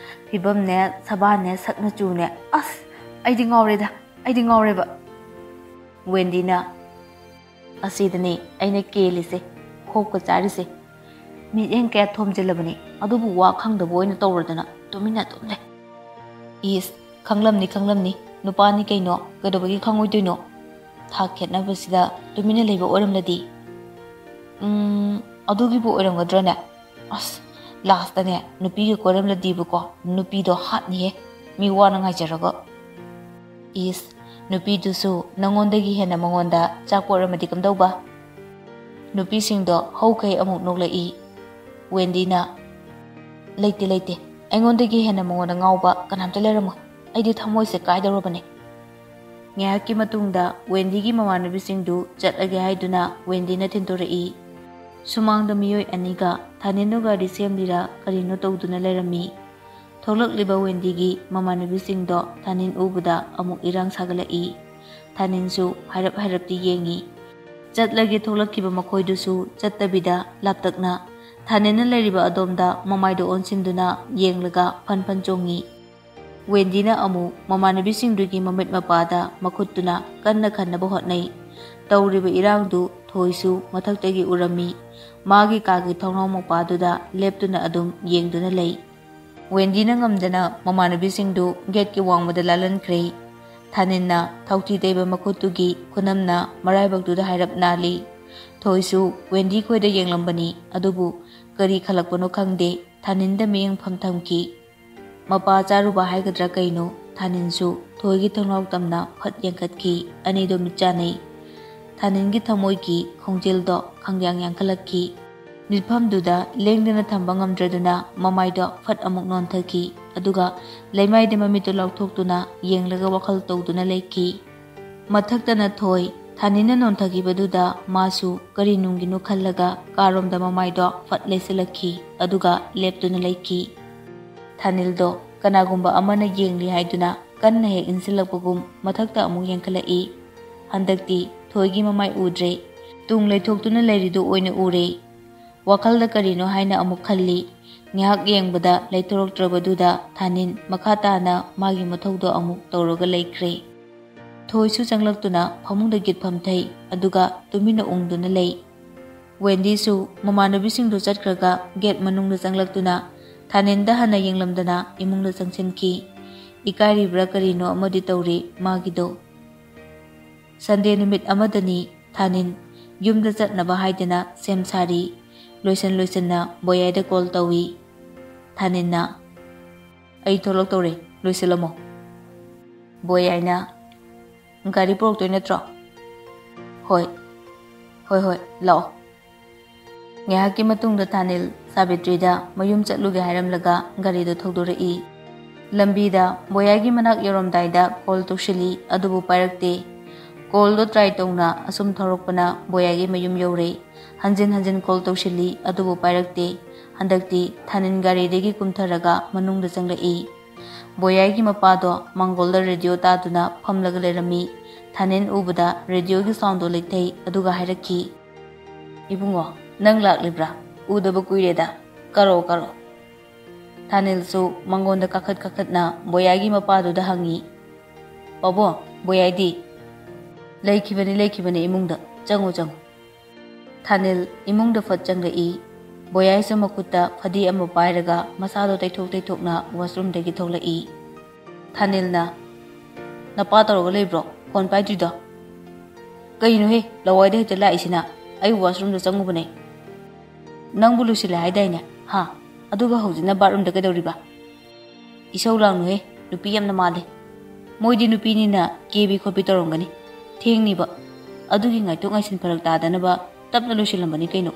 ꯐꯤꯕꯝꯅꯦ, ꯁꯕꯥꯟꯅꯦ, ꯁꯛꯅ ꯆꯨꯅꯦ, ꯑꯁ, ꯑꯩꯗꯤ ꯉꯥꯎꯔꯦꯗ, ꯑꯩꯗꯤ ꯉꯥꯎꯔꯦꯕ꯫" ꯋꯦꯟꯗꯤꯅ, "ꯑꯁꯤꯗꯅꯦ ꯑꯩꯅ ꯀꯦꯜꯂꯤꯁꯦ, ꯈꯣꯞꯀ ꯆꯥꯔꯤꯁꯦ꯫ ꯃꯤꯠꯌꯦꯡ ꯀꯌꯥ ꯊꯣꯝꯖꯤꯜꯂꯕꯅꯤ, ꯑꯗꯨꯕꯨ ꯋꯥ ꯈꯪꯗꯕ ꯑꯣꯏꯅ ꯇꯧꯔꯗꯅ ꯇꯨꯃꯤꯟꯅ ꯑꯗꯨꯝ ꯂꯩ꯫" "ꯏꯁ, ꯈꯪꯂꯝꯅꯤ, ꯈꯪꯂꯝꯅꯤ, ꯅꯨꯄꯥꯅꯤ ꯀꯩꯅꯣ, ꯀꯩꯗꯧꯕꯒꯤ ꯈꯪꯉꯣꯏꯗꯣꯏꯅꯣ? ꯊꯥꯛ ꯈꯦꯠꯅꯕꯁꯤꯗ ꯇꯨꯃꯤꯟꯅ ꯂꯩꯕ ꯑꯣꯏꯔꯝꯂꯗꯤ?" "ꯎꯝ, ꯑꯗꯨꯒꯤꯕꯨ ꯑꯣꯏꯔꯝꯒꯗ꯭ꯔꯅꯦ? ꯑꯁ, ꯂꯥꯁꯇꯅꯦ ꯅꯨꯄꯤꯒ ꯀꯣꯏꯔꯝꯂꯗꯤꯕꯀꯣ, ꯅꯨꯄꯤꯗꯣ ꯍꯥꯠꯅꯤꯍꯦ, ꯃꯤ ꯋꯥꯅ ꯉꯥꯏꯖꯔꯒ꯫" "ꯏꯁ, ꯅꯨꯄꯤꯗꯨꯁꯨ ꯅꯪꯉꯣꯟꯗꯒꯤ ꯍꯦꯟꯅ ꯃꯉꯣꯟꯗ ꯆꯥꯛꯄ ꯑꯣꯏꯔꯝꯃꯗꯤ ꯀꯝꯗꯧꯕ?" ꯅꯨꯄꯤꯁꯤꯡꯗꯣ ꯍꯧꯈꯩ ꯑꯃꯨꯛ ꯅꯣꯛꯂꯛꯏ꯫ ꯋꯦꯟꯗꯤꯅ, "ꯂꯩꯇꯦ, ꯂꯩꯇꯦ꯫ ꯑꯩꯉꯣꯟꯗꯒꯤ ꯍꯦꯟꯅ ꯃꯉꯣꯟꯗ ꯉꯥꯎꯕ ꯀꯅꯥꯝꯇ ꯂꯩꯔꯝꯃꯣꯏ꯫ ꯑꯩꯗꯤ ꯊꯃꯣꯏꯁꯦ ꯀꯥꯏꯗꯧꯔꯕꯅꯦ꯫" ꯉꯥꯏꯍꯥꯛꯀꯤ ꯃꯇꯨꯡꯗ ꯋꯦꯟꯗꯤꯒꯤ ꯃꯃꯥꯟꯅꯕꯤꯁꯤꯡꯗꯨ ꯆꯠꯂꯒꯦ ꯍꯥꯏꯗꯨꯅ ꯋꯦꯟꯗꯤꯅ ꯊꯤꯟꯗꯣꯔꯛꯏ꯫ ꯁꯨꯃꯥꯡꯗ ꯃꯤꯑꯣꯏ ꯑꯅꯤꯒ ꯊꯥꯅꯤꯟꯗꯨ ꯒꯥꯔꯤ ꯁꯦꯝꯂꯤꯔꯥ ꯀꯔꯤꯅꯣ ꯇꯧꯗꯨꯅ ꯂꯩꯔꯝꯃꯤ꯫ ꯊꯣꯛꯂꯛꯂꯤꯕ ꯋꯦꯟꯗꯤꯒꯤ ꯃꯃꯥꯟꯅꯕꯤꯁꯤꯡꯗꯣ ꯊꯥꯅꯤꯟ ꯎꯕꯗ ꯑꯃꯨꯛ ꯏꯔꯥꯡ ꯁꯥꯒꯠꯂꯛꯏ꯫ ꯊꯥꯅꯤꯟꯁꯨ ꯍꯥꯏꯔꯞ ꯍꯥꯏꯔꯞꯇꯤ ꯌꯦꯡꯉꯤ꯫ ꯆꯠꯂꯒꯦ ꯊꯣꯛꯂꯛꯈꯤꯕ ꯃꯈꯣꯏꯗꯨꯁꯨ ꯆꯠꯇꯕꯤꯗ ꯂꯥꯞꯇꯛꯅ ꯊꯥꯅꯤꯟꯅ ꯂꯩꯔꯤꯕ ꯑꯗꯣꯝꯗ ꯃꯃꯥꯏꯗꯣ ꯑꯣꯟꯁꯤꯟꯗꯨꯅ ꯌꯦꯡꯂꯒ ꯐꯟ ꯐꯟ ꯆꯣꯡꯉꯤ꯫ ꯋꯦꯟꯗꯤꯅ ꯑꯃꯨꯛ ꯃꯃꯥꯟꯅꯕꯤꯁꯤꯡꯗꯨꯒꯤ ꯃꯃꯤꯠ ꯃꯄꯥꯗ ꯃꯈꯨꯠꯇꯨꯅ ꯀꯟꯅ ꯈꯟꯅꯕ ꯍꯣꯠꯅꯩ꯫ ꯇꯧꯔꯤꯕ ꯏꯔꯥꯡꯗꯨ ꯊꯣꯏꯁꯨ ꯃꯊꯛꯇꯒꯤ ꯎꯔꯝꯃꯤ꯫ ꯃꯥꯒꯤ ꯀꯥꯒꯤ ꯊꯣꯡꯅꯥꯎ ꯃꯄꯥꯗꯨꯗ ꯂꯦꯞꯇꯨꯅ ꯑꯗꯨꯝ ꯌꯦꯡꯗꯨꯅ ꯂꯩ꯫ ꯋꯦꯟꯗꯤꯅ ꯉꯝꯗꯅ ꯃꯃꯥꯟꯅꯕꯤꯁꯤꯡꯗꯨ ꯒꯦꯠꯀꯤ ꯋꯥꯡꯃꯗ ꯂꯥꯜꯍꯟꯈ꯭ꯔꯦ꯫ ꯊꯥꯅꯤꯟꯅ ꯊꯥꯎꯊꯤ ꯇꯩꯕ ꯃꯈꯨꯠꯇꯨꯒꯤ ꯈꯨꯅꯝꯅ ꯃꯔꯥꯏꯕꯛꯇꯨꯗ ꯍꯥꯏꯔꯞ ꯅꯥꯜꯂꯤ꯫ ꯊꯣꯏꯁꯨ ꯋꯦꯟꯗꯤ ꯈꯣꯏꯗ ꯌꯦꯡꯂꯝꯕꯅꯤ, ꯑꯗꯨꯕꯨ ꯀꯔꯤ ꯈꯜꯂꯛꯄꯅꯣ ꯈꯪꯗꯦ, ꯊꯥꯅꯤꯟꯗ ꯃꯤꯠꯌꯦꯡꯐꯝ ꯊꯝꯈꯤ꯫ ꯃꯄꯥ ꯆꯥꯔꯨꯕ ꯍꯥꯏꯒꯗ꯭ꯔꯥ ꯀꯩꯅꯣ, ꯊꯥꯅꯤꯟꯁꯨ ꯊꯣꯏꯒꯤ ꯊꯣꯡꯅꯥꯎ ꯇꯝꯅ ꯐꯠ ꯌꯦꯡꯈꯠꯈꯤ꯫ ꯑꯅꯤꯗꯣ ꯃꯤꯠ ꯆꯥꯟꯅꯩ꯫ ꯊꯥꯅꯤꯟꯒꯤ ꯊꯃꯣꯏꯒꯤ ꯈꯣꯡꯖꯦꯜꯗꯣ ꯈꯪꯌꯥꯡ ꯌꯥꯡꯈꯠꯂꯛꯈꯤ꯫ ꯃꯤꯠꯐꯝꯗꯨꯗ ꯂꯦꯡꯗꯅ ꯊꯝꯕ ꯉꯝꯗ꯭ꯔꯗꯨꯅ ꯃꯃꯥꯏꯗꯣ ꯐꯠ ꯑꯃꯨꯛ ꯅꯣꯟꯊꯈꯤ꯫ ꯑꯗꯨꯒ ꯂꯩꯃꯥꯏꯗ ꯃꯃꯤꯠꯇꯨ ꯂꯥꯎꯊꯣꯛꯇꯨꯅ ꯌꯦꯡꯂꯒ ꯋꯥꯈꯜ ꯇꯧꯗꯨꯅ ꯂꯩꯈꯤ꯫ ꯃꯊꯛꯇꯅ ꯊꯣꯏ, ꯊꯥꯅꯤꯟꯅ ꯅꯣꯟꯊꯈꯤꯕꯗꯨꯗ ꯃꯥꯁꯨ ꯀꯔꯤ ꯅꯨꯡꯒꯤꯅꯣ ꯈꯜꯂꯒ ꯀꯥꯔꯣꯝꯗ ꯃꯃꯥꯏꯗꯣ ꯐꯠ ꯂꯩꯁꯤꯜꯂꯛꯈꯤ꯫ ꯑꯗꯨꯒ ꯂꯦꯞꯇꯨꯅ ꯂꯩꯈꯤ꯫ ꯊꯥꯅꯤꯜꯗꯣ ꯀꯅꯥꯒꯨꯝꯕ ꯑꯃꯅ ꯌꯦꯡꯂꯤ ꯍꯥꯏꯗꯨꯅ ꯀꯟꯅ ꯍꯦꯛ ꯏꯟꯁꯤꯜꯂꯛꯄꯒꯨꯝ ꯃꯊꯛꯇ ꯑꯃꯨꯛ ꯌꯦꯡꯈꯠꯂꯛꯏ꯫ ꯍꯟꯗꯛꯇꯤ ꯊꯣꯏꯒꯤ ꯃꯃꯥꯏ ꯎꯗ꯭ꯔꯦ꯫ ꯇꯨꯡ ꯂꯩꯊꯣꯛꯇꯨꯅ ꯂꯩꯔꯤꯗꯨ ꯑꯣꯏꯅ ꯎꯔꯦ꯫ ꯋꯥꯈꯜꯗ ꯀꯔꯤꯅꯣ ꯍꯥꯏꯅ ꯑꯃꯨꯛ ꯈꯜꯂꯤ꯫ ꯉꯥꯏꯍꯥꯛ ꯌꯦꯡꯕꯗ ꯂꯩꯊꯣꯔꯛꯇ꯭ꯔꯕꯗꯨꯗ ꯊꯥꯅꯤꯟ ꯃꯈꯥ ꯇꯥꯅ ꯃꯥꯒꯤ ꯃꯊꯧꯗꯣ ꯑꯃꯨꯛ ꯇꯧꯔꯒ ꯂꯩꯈ꯭ꯔꯦ꯫ ꯊꯣꯏꯁꯨ ꯆꯪꯂꯛꯇꯨꯅ ꯐꯃꯨꯡꯗ ꯒꯤꯠ ꯐꯝꯊꯩ, ꯑꯗꯨꯒ ꯇꯨꯃꯤꯟꯅ ꯎꯪꯗꯨꯅ ꯂꯩ꯫ ꯋꯦꯟꯗꯤꯁꯨ ꯃꯃꯥꯟꯅꯕꯤꯁꯤꯡꯗꯨ ꯆꯠꯈ꯭ꯔꯒ ꯒꯦꯠ ꯃꯅꯨꯡꯗ ꯆꯪꯂꯛꯇꯨꯅ ꯊꯥꯅꯤꯟꯗ ꯍꯟꯅ ꯌꯦꯡꯂꯝꯗꯅ ꯏꯃꯨꯡꯗ ꯆꯪꯁꯤꯟꯈꯤ꯫ ꯏꯀꯥꯏꯔꯤꯕ꯭ꯔꯥ ꯀꯔꯤꯅꯣ ꯑꯃꯗꯤ ꯇꯧꯔꯦ ꯃꯥꯒꯤꯗꯣ꯫ ꯁꯟꯗꯦ ꯅꯨꯃꯤꯠ ꯑꯃꯗꯅꯤ꯫ ꯊꯥꯅꯤꯟ ꯌꯨꯝꯗ ꯆꯠꯅꯕ ꯍꯥꯏꯗꯅ ꯁꯦꯝ ꯁꯥꯔꯤ꯫ ꯂꯣꯏꯁꯟ ꯂꯣꯏꯁꯟꯅ ꯕꯣꯌꯥꯏꯗ ꯀꯣꯜ ꯇꯧꯏ꯫ ꯊꯥꯅꯤꯟꯅ, "ꯑꯩ ꯊꯣꯛꯂꯛꯇꯧꯔꯦ, ꯂꯣꯏꯁꯤꯜꯂꯝꯃꯣ꯫" ꯕꯣꯌꯥꯏꯅ, "ꯒꯥꯔꯤ ꯄꯨꯔꯛꯇꯣꯏ ꯅꯠꯇ꯭ꯔꯣ?" "ꯍꯣꯏ, ꯍꯣꯏ, ꯍꯣꯏ, ꯂꯥꯛꯑꯣ꯫" ꯉꯥꯏꯍꯥꯛꯀꯤ ꯃꯇꯨꯡꯗ ꯊꯥꯅꯤꯜ ꯁꯥꯕꯤꯇ꯭ꯔꯤꯗ ꯃꯌꯨꯝ ꯆꯠꯂꯨꯒꯦ ꯍꯥꯏꯔꯝꯂꯒ ꯒꯥꯔꯤꯗꯣ ꯊꯧꯗꯣꯔꯛꯏ꯫ ꯂꯝꯕꯤꯗ ꯕꯣꯌꯥꯏꯒꯤ ꯃꯅꯥꯛ ꯌꯧꯔꯝꯗꯥꯏꯗ ꯀꯣꯜ ꯇꯧꯁꯤꯜꯂꯤ, ꯑꯗꯨꯕꯨ ꯄꯥꯏꯔꯛꯇꯦ꯫ ꯀꯣꯜꯗꯣ ꯇ꯭ꯔꯥꯏ ꯇꯧꯅ ꯑꯁꯨꯝ ꯊꯧꯔꯛꯄꯅ ꯕꯣꯌꯥꯏꯒꯤ ꯃꯌꯨꯝ ꯌꯧꯔꯦ꯫ ꯍꯟꯖꯤꯟ ꯍꯟꯖꯤꯟ ꯀꯣꯜ ꯇꯧꯁꯤꯜꯂꯤ, ꯑꯗꯨꯕꯨ ꯄꯥꯏꯔꯛꯇꯦ꯫ ꯍꯟꯗꯛꯇꯤ ꯊꯥꯅꯤꯜ ꯒꯥꯔꯤꯗꯒꯤ ꯀꯨꯝꯊꯔꯒ ꯃꯅꯨꯡꯗ ꯆꯪꯂꯛꯏ꯫ ꯕꯣꯌꯥꯏꯒꯤ ꯃꯄꯥꯗꯣ ꯃꯥꯡꯒꯣꯜꯗ ꯔꯦꯗꯤꯑꯣ ꯇꯥꯗꯨꯅ ꯐꯝꯂꯒ ꯂꯩꯔꯝꯃꯤ꯫ ꯊꯥꯅꯤꯜ ꯎꯕꯗ ꯔꯦꯗꯤꯑꯣꯒꯤ ꯁꯥꯎꯟꯗꯣ ꯂꯩꯊꯩ, ꯑꯗꯨꯒ ꯍꯥꯏꯔꯛꯈꯤ, "ꯏꯕꯨꯡꯉꯣ, ꯅꯪ ꯂꯥꯛꯂꯤꯕ꯭ꯔꯥ? ꯎꯗꯕ ꯀꯨꯏꯔꯦꯗ꯫ ꯀꯔꯣ, ꯀꯔꯣ꯫" ꯊꯥꯅꯤꯜꯁꯨ ꯃꯥꯡꯒꯣꯜꯗ ꯀꯥꯈꯠ ꯀꯥꯈꯠꯅ ꯕꯣꯌꯥꯏꯒꯤ ꯃꯄꯥꯗꯨꯗ ꯍꯪꯉꯤ, "ꯄꯥꯕꯨꯡ, ꯕꯣꯌꯥꯏꯗꯤ?" "ꯂꯩꯈꯤꯕꯅꯤ, ꯂꯩꯈꯤꯕꯅꯤ ꯏꯃꯨꯡꯗ꯫ ꯆꯪꯉꯨ, ꯆꯪꯉꯨ꯫" ꯊꯥꯅꯤꯜ ꯏꯃꯨꯡꯗ ꯐꯠ ꯆꯪꯂꯛꯏ꯫ ꯕꯣꯌꯥꯏꯁꯨ ꯃꯈꯨꯠꯇ ꯐꯗꯤ ꯑꯃ ꯄꯥꯏꯔꯒ ꯃꯁꯥꯗꯣ ꯇꯩꯊꯣꯛ ꯇꯩꯊꯣꯛꯅ ꯋꯥꯁꯔꯨꯝꯗꯒꯤ ꯊꯣꯛꯂꯛꯏ꯫ ꯊꯥꯅꯤꯜꯅ, "ꯅꯄꯥ ꯇꯧꯔꯒ ꯂꯩꯕ꯭ꯔꯣ? ꯐꯣꯟ ꯄꯥꯏꯗ꯭ꯔꯤꯗꯣ?" "ꯀꯩꯅꯣꯍꯦ, ꯂꯋꯥꯏꯗ ꯍꯦꯛꯇ ꯂꯥꯛꯏꯁꯤꯅ? ꯑꯩ ꯋꯥꯁꯔꯨꯝꯗ ꯆꯪꯉꯨꯕꯅꯦ꯫" "ꯅꯪꯕꯨ ꯂꯣꯏꯁꯤꯜꯂꯦ ꯍꯥꯏꯗꯥꯏꯅꯦ? ꯍꯥ? ꯑꯗꯨꯒ ꯍꯧꯖꯤꯛꯅ ꯕꯥꯠꯔꯨꯝꯗ ꯀꯩꯗꯧꯔꯤꯕ?" "ꯏꯁꯧ ꯂꯥꯡꯅꯨꯍꯦ, ꯅꯨꯄꯤ ꯌꯥꯝꯅ ꯃꯥꯜꯂꯦ꯫ ꯃꯣꯏꯗꯤ ꯅꯨꯄꯤꯅꯤꯅ ꯀꯦꯕꯤ ꯈꯣꯠꯄꯤ ꯇꯧꯔꯝꯒꯅꯤ꯫ ꯊꯦꯡꯅꯤꯕ꯫ ꯑꯗꯨꯒꯤ ꯉꯥꯏꯊꯣꯛ ꯉꯥꯏꯁꯤꯟ ꯐꯔꯛ ꯇꯥꯗꯅꯕ ꯇꯞꯅ ꯂꯣꯏꯁꯤꯜꯂꯝꯕꯅꯤ ꯀꯩꯅꯣ꯫"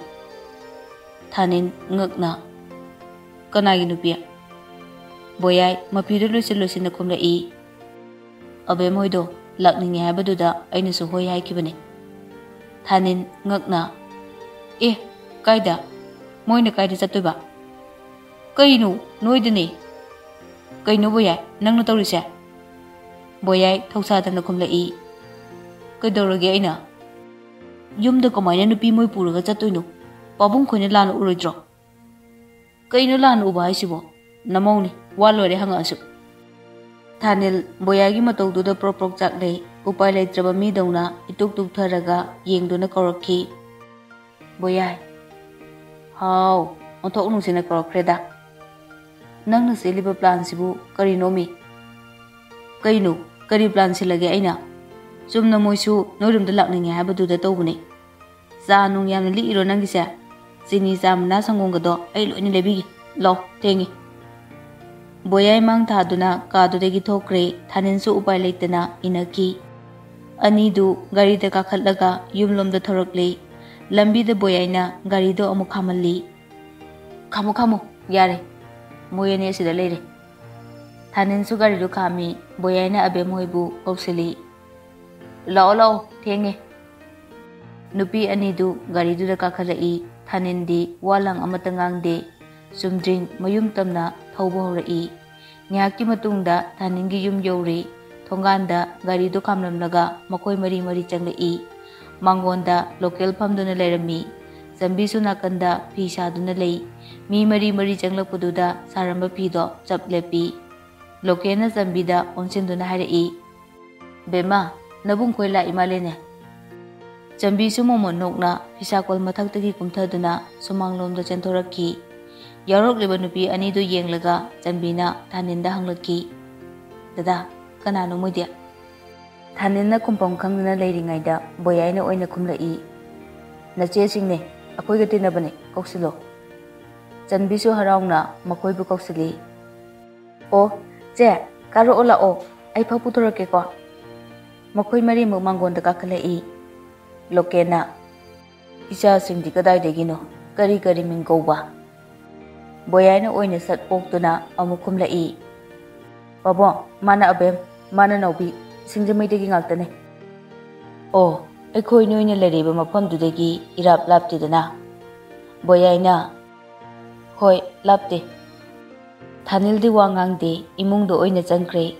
ꯊꯥꯅꯤꯜ ꯉꯛꯅ, "ꯀꯅꯥꯒꯤ ꯅꯨꯄꯤ?" ꯕꯣꯌꯥꯏ ꯃꯐꯤꯗꯨ ꯂꯣꯏꯁꯤꯟ ꯂꯣꯏꯁꯤꯟꯅ ꯈꯨꯝꯂꯛꯏ꯫ "ꯑꯕꯦꯝ ꯍꯣꯏꯗꯣ ꯂꯥꯛꯅꯤꯡꯉꯦ ꯍꯥꯏꯕꯗꯨꯗ ꯑꯩꯅꯁꯨ ꯍꯣꯏ ꯍꯥꯏꯈꯤꯕꯅꯦ꯫" ꯊꯥꯅꯤꯜ ꯉꯛꯅ, "ꯑꯦ, ꯀꯥꯏꯗ? ꯃꯣꯏꯅ ꯀꯥꯏꯗ ꯆꯠꯇꯣꯏꯕ?" "ꯀꯩꯅꯣ, ꯅꯣꯏꯗꯅꯦ꯫" "ꯀꯩꯅꯣ ꯕꯣꯌꯥꯏ, ꯅꯪꯅ ꯇꯧꯔꯤꯁꯦ?" ꯕꯣꯌꯥꯏ ꯊꯧꯁꯥꯗꯅ ꯈꯨꯝꯂꯛꯏ꯫ "ꯀꯩꯗꯧꯔꯒꯦ ꯑꯩꯅ? ꯌꯨꯝꯗ ꯀꯃꯥꯏꯅ ꯅꯨꯄꯤ ꯃꯣꯏ ꯄꯨꯔꯒ ꯆꯠꯇꯣꯏꯅꯣ? ꯄꯥꯕꯨꯡ ꯈꯣꯏꯅ ꯂꯥꯟꯅ ꯎꯔꯣꯏꯗ꯭ꯔꯣ?" "ꯀꯩꯅꯣ ꯂꯥꯟꯅ ꯎꯕ ꯍꯥꯏꯁꯤꯕꯣ? ꯅꯃꯧꯅꯤ, ꯋꯥ ꯂꯣꯏꯔꯦ ꯍꯪꯉꯛꯑꯁꯨ꯫" ꯊꯥꯅꯤꯜ ꯕꯣꯌꯥꯏꯒꯤ ꯃꯇꯧꯗꯨꯗ ꯄ꯭ꯔꯣꯛ ꯄ꯭ꯔꯣꯛ ꯆꯥꯛꯂꯦ꯫ ꯎꯄꯥꯏ ꯂꯩꯇ꯭ꯔꯕ ꯃꯤꯗꯧꯅ ꯏꯇꯨꯛ ꯇꯨꯛꯊꯔꯒ ꯌꯦꯡꯗꯨꯅ ꯀꯧꯔꯛꯈꯤ, "ꯕꯣꯌꯥꯏ꯫" "ꯍꯥꯎ, ꯑꯣꯟꯊꯣꯛ ꯅꯨꯡꯁꯤꯅ ꯀꯧꯔꯛꯈ꯭ꯔꯦꯗ꯫ ꯅꯪꯅ ꯁꯤꯜꯂꯤꯕ ꯄ꯭ꯂꯥꯟꯁꯤꯕꯨ ꯀꯔꯤꯅꯣꯃꯤ?" "ꯀꯩꯅꯣ? ꯀꯔꯤ ꯄ꯭ꯂꯥꯟ ꯁꯤꯜꯂꯒꯦ ꯑꯩꯅ? ꯆꯨꯝꯅ ꯃꯣꯏꯁꯨ ꯅꯣꯏꯔꯣꯝꯗ ꯂꯥꯛꯅꯤꯡꯉꯦ ꯍꯥꯏꯕꯗꯨꯗ ꯇꯧꯕꯅꯦ꯫ ꯆꯥ ꯅꯨꯡ ꯌꯥꯝꯅ ꯂꯤꯛꯏꯔꯣ ꯅꯪꯒꯤꯁꯦ? ꯆꯤꯅꯤ, ꯆꯥ ꯃꯅꯥ, ꯁꯪꯒꯣꯝꯒꯗꯣ ꯑꯩ ꯂꯣꯏꯅ ꯂꯩꯕꯤꯒꯦ꯫ ꯂꯥꯛꯑꯣ, ꯊꯦꯡꯉꯦ꯫" ꯕꯣꯌꯥꯏ ꯃꯥꯡ ꯊꯥꯗꯨꯅ ꯀꯥꯗꯨꯗꯒꯤ ꯊꯣꯛꯈ꯭ꯔꯦ꯫ ꯊꯥꯅꯤꯜꯁꯨ ꯎꯄꯥꯏ ꯂꯩꯇꯅ ꯏꯟꯅꯈꯤ꯫ ꯑꯅꯤꯗꯨ ꯒꯥꯔꯤꯗ ꯀꯥꯈꯠꯂꯒ ꯌꯨꯝꯂꯣꯝꯗ ꯊꯧꯔꯛꯂꯦ꯫ ꯂꯝꯕꯤꯗ ꯕꯣꯌꯥꯏꯅ ꯒꯥꯔꯤꯗꯣ ꯑꯃꯨꯛ ꯈꯥꯝꯍꯜꯂꯤ꯫ "ꯈꯥꯝꯃꯨ, ꯈꯥꯝꯃꯨ, ꯌꯥꯔꯦ꯫ ꯃꯣꯏ ꯑꯅꯤ ꯑꯁꯤꯗ ꯂꯩꯔꯦ꯫" ꯊꯥꯅꯤꯟꯁꯨ ꯒꯥꯔꯤꯗꯨ ꯈꯥꯝꯃꯤ꯫ ꯕꯣꯌꯥꯏꯅ ꯑꯕꯦꯝ ꯍꯣꯏꯕꯨ ꯀꯧꯁꯤꯜꯂꯤ꯫ "ꯂꯥꯛꯑꯣ, ꯂꯥꯛꯑꯣ, ꯊꯦꯡꯉꯦ꯫" ꯅꯨꯄꯤ ꯑꯅꯤꯗꯨ ꯒꯥꯔꯤꯗꯨꯗ ꯀꯥꯈꯠꯂꯛꯏ꯫ ꯊꯥꯅꯤꯟꯗꯤ ꯋꯥ ꯂꯥꯡ ꯑꯃꯠꯇ ꯉꯥꯡꯗꯦ꯫ ꯆꯨꯝꯗ꯭ꯔꯤꯡ ꯃꯌꯨꯝ ꯇꯝꯅ ꯊꯧꯕ ꯍꯧꯔꯛꯏ꯫ ꯉꯥꯏꯍꯥꯛꯀꯤ ꯃꯇꯨꯡꯗ ꯊꯥꯅꯤꯟꯒꯤ ꯌꯨꯝ ꯌꯧꯔꯦ꯫ ꯊꯣꯡꯒꯥꯟꯗ ꯒꯥꯔꯤꯗꯨ ꯈꯥꯝꯂꯝꯂꯒ ꯃꯈꯣꯏ ꯃꯔꯤ ꯃꯔꯤ ꯆꯪꯂꯛꯏ꯫ ꯃꯥꯡꯒꯣꯟꯗ ꯂꯣꯀꯦꯜ ꯐꯝꯗꯨꯅ ꯂꯩꯔꯝꯃꯤ꯫ ꯆꯟꯕꯤꯁꯨ ꯅꯥꯀꯟꯗ ꯐꯤ ꯁꯥꯗꯨꯅ ꯂꯩ꯫ ꯃꯤ ꯃꯔꯤ ꯃꯔꯤ ꯆꯪꯂꯛꯄꯗꯨꯗ ꯁꯥꯔꯝꯕ ꯐꯤꯗꯣ ꯆꯞ ꯂꯦꯞꯄꯤ꯫ ꯂꯣꯀꯦꯜꯅ ꯆꯟꯕꯤꯗ ꯑꯣꯟꯁꯤꯟꯗꯨꯅ ꯍꯥꯏꯔꯛꯏ, "ꯕꯦꯝꯃ, ꯅꯕꯨꯡ ꯈꯣꯏ ꯂꯥꯛꯏ ꯃꯥꯜꯂꯦꯅꯦ?" ꯆꯟꯕꯤꯁꯨ ꯃꯣꯃꯣꯟ ꯅꯣꯛꯅ ꯐꯤꯁꯥꯀꯣꯜ ꯃꯊꯛꯇꯒꯤ ꯀꯨꯝꯊꯗꯨꯅ ꯁꯨꯃꯥꯡꯂꯣꯝꯗ ꯆꯦꯟꯊꯣꯔꯛꯈꯤ꯫ ꯌꯥꯎꯔꯛꯂꯤꯕ ꯅꯨꯄꯤ ꯑꯅꯤꯗꯨ ꯌꯦꯡꯂꯒ ꯆꯟꯕꯤꯅ ꯊꯥꯅꯤꯟꯗ ꯍꯪꯂꯛꯈꯤ, "ꯗꯗꯥ, ꯀꯅꯥꯅꯣ ꯃꯣꯏꯗꯤ?" ꯊꯥꯅꯤꯟꯅ ꯈꯨꯝꯐꯝ ꯈꯪꯗꯅ ꯂꯩꯔꯤꯉꯩꯗ ꯕꯣꯌꯥꯏꯅ ꯑꯣꯏꯅ ꯈꯨꯝꯂꯛꯏ, "ꯅꯆꯦꯁꯤꯡꯅꯦ, ꯑꯩꯈꯣꯏꯒ ꯇꯤꯟꯅꯕꯅꯦ, ꯀꯧꯁꯤꯜꯂꯣ꯫" ꯆꯟꯕꯤꯁꯨ ꯍꯔꯥꯎꯅ ꯃꯈꯣꯏꯕꯨ ꯀꯧꯁꯤꯜꯂꯤ꯫ "ꯑꯣ, ꯆꯦ, ꯀꯥꯔꯛꯑꯣ ꯂꯥꯛꯑꯣ, ꯑꯩ ꯐꯛ ꯄꯨꯊꯣꯔꯛꯀꯦꯀꯣ꯫" ꯃꯈꯣꯏ ꯃꯔꯤꯃꯛ ꯃꯥꯡꯒꯣꯟꯗ ꯀꯥꯈꯠꯂꯛꯏ꯫ ꯂꯣꯀꯦꯟꯅ, "ꯏꯆꯥꯁꯤꯡꯗꯤ ꯀꯗꯥꯏꯗꯒꯤꯅꯣ? ꯀꯔꯤ ꯀꯔꯤ ꯃꯤꯡ ꯀꯧꯕ?" ꯕꯣꯌꯥꯏꯅ ꯑꯣꯏꯅ ꯁꯠ ꯑꯣꯛꯇꯨꯅ ꯑꯃꯨꯛ ꯈꯨꯝꯂꯛꯏ, "ꯄꯥꯕꯨꯡ, ꯃꯥꯅ ꯑꯕꯦꯝ, ꯃꯥꯅ ꯅꯥꯎꯕꯤ, ꯁꯤꯡꯖꯃꯩꯗꯒꯤ ꯉꯥꯛꯇꯅꯦ꯫" "ꯑꯣ, ꯑꯩꯈꯣꯏ ꯅꯣꯏꯅ ꯂꯩꯔꯤꯕ ꯃꯐꯝꯗꯨꯗꯒꯤ ꯏꯔꯥꯞ ꯂꯥꯞꯇꯦꯗꯅ?" ꯕꯣꯌꯥꯏꯅ, "ꯍꯣꯏ, ꯂꯥꯞꯇꯦ꯫" ꯊꯥꯅꯤꯜꯗꯤ ꯋꯥ ꯉꯥꯡꯗꯦ, ꯏꯃꯨꯡꯗ ꯑꯣꯏꯅ ꯆꯪꯈ꯭ꯔꯦ꯫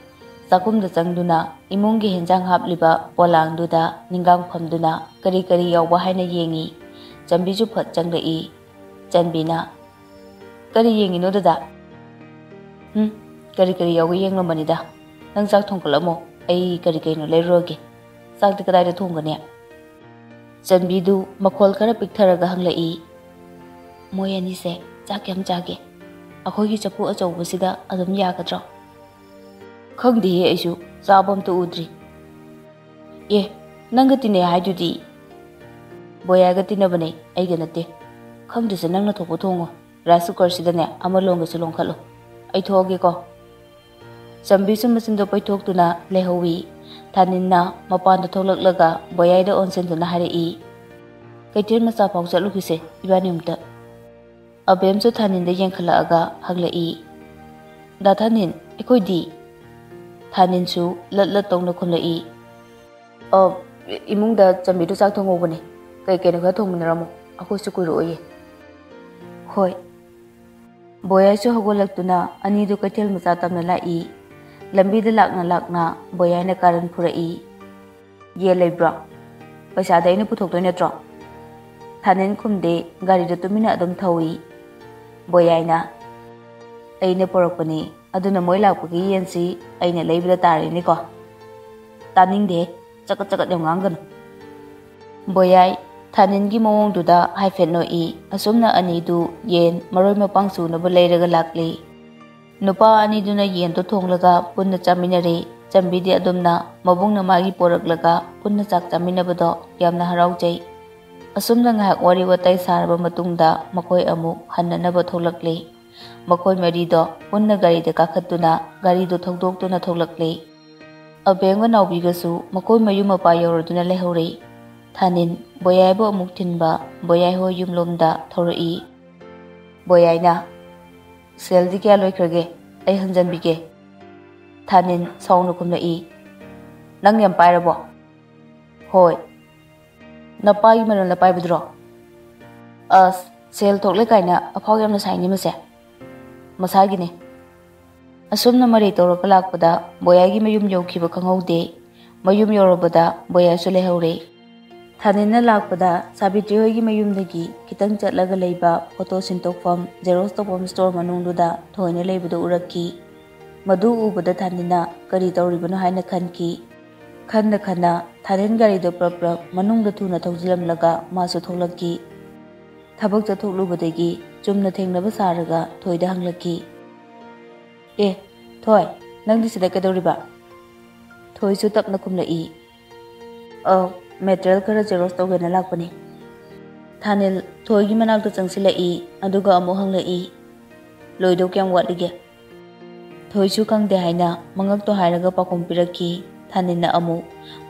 ꯆꯥꯛꯈꯨꯝꯗ ꯆꯪꯗꯨꯅ ꯏꯃꯨꯡꯒꯤ ꯍꯦꯟꯖꯥꯡ ꯍꯥꯞꯂꯤꯕ ꯄꯣꯂꯥꯡꯗꯨꯗ ꯅꯤꯡꯒꯥꯡ ꯐꯝꯗꯨꯅ ꯀꯔꯤ ꯀꯔꯤ ꯌꯥꯎꯕ ꯍꯥꯏꯅ ꯌꯦꯡꯉꯤ꯫ ꯆꯟꯕꯤꯁꯨ ꯐꯠ ꯆꯪꯂꯛꯏ꯫ ꯆꯟꯕꯤꯅ, "ꯀꯔꯤ ꯌꯦꯡꯉꯤꯅꯣ ꯗꯗꯥ?" "ꯍꯨꯝ, ꯀꯔꯤ ꯀꯔꯤ ꯌꯥꯎꯒꯦ ꯌꯦꯡꯂꯝꯕꯅꯤꯗ꯫ ꯅꯪ ꯆꯥꯛ ꯊꯣꯡꯒꯠꯂꯝꯃꯣ, ꯑꯩ ꯀꯔꯤ ꯀꯩꯅꯣ ꯂꯩꯔꯨꯔꯒꯦ꯫ ꯆꯥꯛꯇꯤ ꯀꯗꯥꯏꯗ ꯊꯣꯡꯒꯅꯤ?" ꯆꯟꯕꯤꯗꯨ ꯃꯈꯣꯜ ꯈꯔ ꯄꯤꯛꯊꯔꯒ ꯍꯪꯂꯛꯏ, "ꯃꯣꯏ ꯑꯅꯤꯁꯦ ꯆꯥꯛ ꯀꯌꯥꯝ ꯆꯥꯒꯦ? ꯑꯩꯈꯣꯏꯒꯤ ꯆꯐꯨ ꯑꯆꯧꯕꯁꯤꯗ ꯑꯗꯨꯝ ꯌꯥꯒꯗ꯭ꯔꯣ?" "ꯈꯪꯗꯦꯍꯦ, ꯑꯩꯁꯨ ꯆꯥꯕ ꯑꯝꯇ ꯎꯗ꯭ꯔꯤ꯫" "ꯑꯦ, ꯅꯪꯒ ꯇꯤꯟꯅꯩ ꯍꯥꯏꯗꯨꯗꯤ?" "ꯕꯣꯌꯥꯒ ꯇꯤꯟꯅꯕꯅꯦ, ꯑꯩꯒ ꯅꯠꯇꯦ꯫" "ꯈꯪꯗ꯭ꯔꯁꯨ ꯅꯪꯅ ꯊꯣꯛꯄ ꯊꯣꯡꯉꯣ꯫ ꯔꯥꯏꯁ ꯀꯨꯀꯔꯁꯤꯗꯅꯦ ꯑꯃ ꯂꯣꯟꯒꯦꯁꯨ ꯂꯣꯟꯈꯠꯂꯣ꯫ ꯑꯩ ꯊꯣꯛꯑꯒꯦꯀꯣ꯫" ꯆꯟꯕꯤꯁꯨ ꯃꯆꯤꯟꯗꯣ ꯄꯩꯊꯣꯛꯇꯨꯅ ꯂꯩꯍꯧꯏ꯫ ꯊꯥꯅꯤꯟꯅ ꯃꯄꯥꯟꯗ ꯊꯣꯛꯂꯛꯂꯒ ꯕꯣꯌꯥꯏꯗ ꯑꯣꯟꯁꯤꯟꯗꯨꯅ ꯍꯥꯏꯔꯛꯏ, ꯀꯩꯊꯦꯜ ꯃꯆꯥ ꯐꯥꯎ ꯆꯠꯂꯨꯈꯤꯁꯦ ꯏꯕꯥꯅꯤ ꯑꯃꯨꯛꯇ꯫ ꯑꯕꯦꯝꯁꯨ ꯊꯥꯅꯤꯟꯗ ꯌꯦꯡꯈꯠꯂꯛꯑꯒ ꯍꯪꯂꯛꯏ, "ꯗꯥ ꯊꯥꯅꯤꯟ, ꯑꯩꯈꯣꯏꯗꯤ?" ꯊꯥꯅꯤꯟꯁꯨ ꯂꯠ ꯂꯠ ꯇꯧꯅ ꯈꯨꯝꯂꯛꯏ, "ꯑ, ꯏꯃꯨꯡꯗ ꯆꯝꯕꯤꯗꯨ ꯆꯥꯛ ꯊꯣꯡꯍꯧꯕꯅꯦ꯫ ꯀꯩ ꯀꯩꯅꯣ ꯈꯔ ꯊꯣꯡꯃꯤꯟꯅꯔꯝꯃꯣ, ꯑꯩꯈꯣꯏꯁꯨ ꯀꯨꯏꯔꯛꯑꯣꯏꯌꯦ꯫" "ꯍꯣꯏ꯫" ꯕꯣꯌꯥꯏꯁꯨ ꯍꯧꯒꯠꯂꯛꯇꯨꯅ ꯑꯅꯤꯗꯨ ꯀꯩꯊꯦꯜ ꯃꯆꯥ ꯇꯝꯅ ꯂꯥꯛꯏ꯫ ꯂꯝꯕꯤꯗ ꯂꯥꯛꯅ ꯂꯥꯛꯅ ꯕꯣꯌꯥꯏꯅ ꯀꯥꯔꯟ ꯐꯨꯔꯛꯏ, "ꯌꯦꯟ ꯂꯩꯕ꯭ꯔꯣ? ꯄꯩꯁꯥꯗꯤ ꯑꯩꯅ ꯄꯨꯊꯣꯛꯇꯣꯏ ꯅꯠꯇ꯭ꯔꯣ?" ꯊꯥꯅꯤꯟ ꯈꯨꯝꯗꯦ, ꯒꯥꯔꯤꯗꯨ ꯇꯨꯃꯤꯟꯅ ꯑꯗꯨꯝ ꯊꯧꯏ꯫ ꯕꯣꯌꯥꯏꯅ, "ꯑꯩꯅ ꯄꯨꯔꯛꯄꯅꯤ, ꯑꯗꯨꯅ ꯃꯣꯏ ꯂꯥꯛꯄꯒꯤ ꯌꯦꯟꯁꯤ ꯑꯩꯅ ꯂꯩꯕꯗ ꯇꯥꯔꯦꯅꯦꯀꯣ꯫ ꯇꯥꯅꯤꯡꯗꯦ, ꯆꯀꯠ ꯆꯀꯠ ꯌꯥꯝ ꯉꯥꯡꯒꯅꯨ꯫" ꯕꯣꯌꯥꯏ ꯊꯥꯅꯤꯟꯒꯤ ꯃꯑꯣꯡꯗꯨꯗ ꯍꯥꯏꯐꯦꯠ ꯅꯣꯛꯏ꯫ ꯑꯁꯨꯝꯅ ꯑꯅꯤꯗꯨ ꯌꯦꯟ ꯃꯔꯣꯏ ꯃꯄꯥꯡ ꯁꯨꯅꯕ ꯂꯩꯔꯒ ꯂꯥꯛꯂꯤ꯫ ꯅꯨꯄꯥ ꯑꯅꯤꯗꯨꯅ ꯌꯦꯟꯗꯨ ꯊꯣꯡꯂꯒ ꯄꯨꯟꯅ ꯆꯥꯃꯤꯟꯅꯔꯦ꯫ ꯆꯝꯕꯤꯗꯤ ꯑꯗꯨꯝꯅ ꯃꯕꯨꯡꯅ ꯃꯥꯒꯤ ꯄꯣꯔꯛꯂꯒ ꯄꯨꯟꯅ ꯆꯥꯛ ꯆꯥꯃꯤꯟꯅꯕꯗꯣ ꯌꯥꯝꯅ ꯍꯔꯥꯎꯖꯩ꯫ ꯑꯁꯨꯝꯅ ꯉꯥꯏꯍꯥꯛ ꯋꯥꯔꯤ ꯋꯥꯇꯥꯏ ꯁꯥꯔꯕ ꯃꯇꯨꯡꯗ ꯃꯈꯣꯏ ꯑꯃꯨꯛ ꯍꯟꯅꯅꯕ ꯊꯣꯛꯂꯛꯂꯤ꯫ ꯃꯈꯣꯏ ꯃꯔꯤꯗꯣ ꯄꯨꯟꯅ ꯒꯥꯔꯤꯗ ꯀꯥꯈꯠꯇꯨꯅ ꯒꯥꯔꯤꯗꯨ ꯊꯧꯗꯣꯛꯇꯨꯅ ꯊꯣꯛꯂꯛꯂꯤ꯫ ꯑꯕꯦꯝꯒ ꯅꯥꯎꯕꯤꯒꯁꯨ ꯃꯈꯣꯏ ꯃꯌꯨꯝ ꯃꯄꯥ ꯌꯧꯔꯗꯨꯅ ꯂꯩꯍꯧꯔꯤ꯫ ꯊꯥꯅꯤꯟ ꯕꯣꯌꯥꯏꯕꯨ ꯑꯃꯨꯛ ꯊꯤꯟꯕ ꯕꯣꯌꯥꯏ ꯍꯣꯏ ꯌꯨꯝꯂꯣꯝꯗ ꯊꯧꯔꯛꯏ꯫ ꯕꯣꯌꯥꯏꯅ, "ꯁꯦꯜꯗꯤ ꯀꯌꯥ ꯂꯣꯏꯈ꯭ꯔꯒꯦ? ꯑꯩ ꯍꯟꯖꯟꯕꯤꯒꯦ꯫" ꯊꯥꯅꯤꯟ ꯁꯥꯎꯅ ꯈꯨꯝꯂꯛꯏ, "ꯅꯪ ꯌꯥꯝ ꯄꯥꯏꯔꯕꯣ?" "ꯍꯣꯏ꯫" "ꯅꯄꯥꯒꯤ ꯃꯔꯝꯗ ꯄꯥꯏꯕꯗꯨꯔꯣ?" "ꯑꯁ, ꯁꯦꯜ ꯊꯣꯛꯂꯦ ꯀꯥꯏꯅ ꯑꯐꯥꯎ ꯌꯥꯝꯅ ꯁꯥꯏꯅꯦ ꯃꯁꯦ꯫ ꯃꯁꯥꯒꯤꯅꯦ꯫" ꯑꯁꯨꯝꯅ ꯃꯔꯩ ꯇꯧꯔꯒ ꯂꯥꯛꯄꯗ ꯕꯣꯌꯥꯏꯒꯤ ꯃꯌꯨꯝ ꯌꯧꯈꯤꯕ ꯈꯪꯍꯧꯗꯦ꯫ ꯃꯌꯨꯝ ꯌꯧꯔꯕꯗ ꯕꯣꯌꯥꯏꯁꯨ ꯂꯩꯍꯧꯔꯦ꯫ ꯊꯥꯅꯤꯟꯅ ꯂꯥꯛꯄꯗ ꯁꯥꯕꯤꯇ꯭ꯔꯤ ꯍꯣꯏꯒꯤ ꯃꯌꯨꯝꯗꯒꯤ ꯈꯤꯇꯪ ꯆꯠꯂꯒ ꯂꯩꯕ ꯐꯣꯇꯣ ꯁꯤꯟꯗꯣꯛꯐꯝ, ꯖꯦꯔꯣꯛꯁ ꯇꯧꯐꯝ ꯁ꯭ꯇꯣꯔ ꯃꯅꯨꯡꯗꯨꯗ ꯊꯣꯏꯅ ꯂꯩꯕꯗꯨ ꯎꯔꯛꯈꯤ꯫ ꯃꯗꯨ ꯎꯕꯗ ꯊꯥꯅꯤꯟꯅ ꯀꯔꯤ ꯇꯧꯔꯤꯕꯅꯣ ꯍꯥꯏꯅ ꯈꯟꯈꯤ꯫ ꯈꯟꯅ ꯈꯟꯅ ꯊꯥꯅꯤꯟ ꯒꯥꯔꯤꯗꯨ ꯄ꯭ꯔꯞ ꯄ꯭ꯔꯞ ꯃꯅꯨꯡꯗ ꯊꯨꯅ ꯊꯧꯖꯤꯜꯂꯝꯂꯒ ꯃꯥꯁꯨ ꯊꯣꯛꯂꯛꯈꯤ꯫ ꯊꯕꯛ ꯆꯠꯊꯣꯛꯂꯨꯕꯗꯒꯤ ꯆꯨꯝꯅ ꯊꯦꯡꯅꯕ ꯁꯥꯔꯒ ꯊꯣꯏꯗ ꯍꯪꯂꯛꯈꯤ, "ꯑꯦ, ꯊꯣꯏ, ꯅꯪꯗꯤ ꯁꯤꯗ ꯀꯩꯗꯧꯔꯤꯕ?" ꯊꯣꯏꯁꯨ ꯇꯞꯅ ꯈꯨꯝꯂꯛꯏ, "ꯑ, ꯃꯦꯇꯔꯤꯌꯦꯜ ꯈꯔ ꯖꯦꯔꯣꯛꯁ ꯇꯧꯒꯦꯅ ꯂꯥꯛꯄꯅꯤ꯫" ꯊꯥꯅꯤꯜ ꯊꯣꯏꯒꯤ ꯃꯅꯥꯛꯇ ꯆꯪꯁꯤꯜꯂꯛꯏ, ꯑꯗꯨꯒ ꯑꯃꯨꯛ ꯍꯪꯂꯛꯏ, "ꯂꯣꯏꯗꯧ ꯀꯌꯥꯝ ꯋꯥꯠꯂꯤꯒꯦ?" ꯊꯣꯏꯁꯨ ꯈꯪꯗꯦ ꯍꯥꯏꯅ ꯃꯉꯛꯇꯣ ꯍꯥꯏꯔꯒ ꯄꯥꯎꯈꯨꯝ ꯄꯤꯔꯛꯈꯤ꯫ ꯊꯥꯅꯤꯜꯅ ꯑꯃꯨꯛ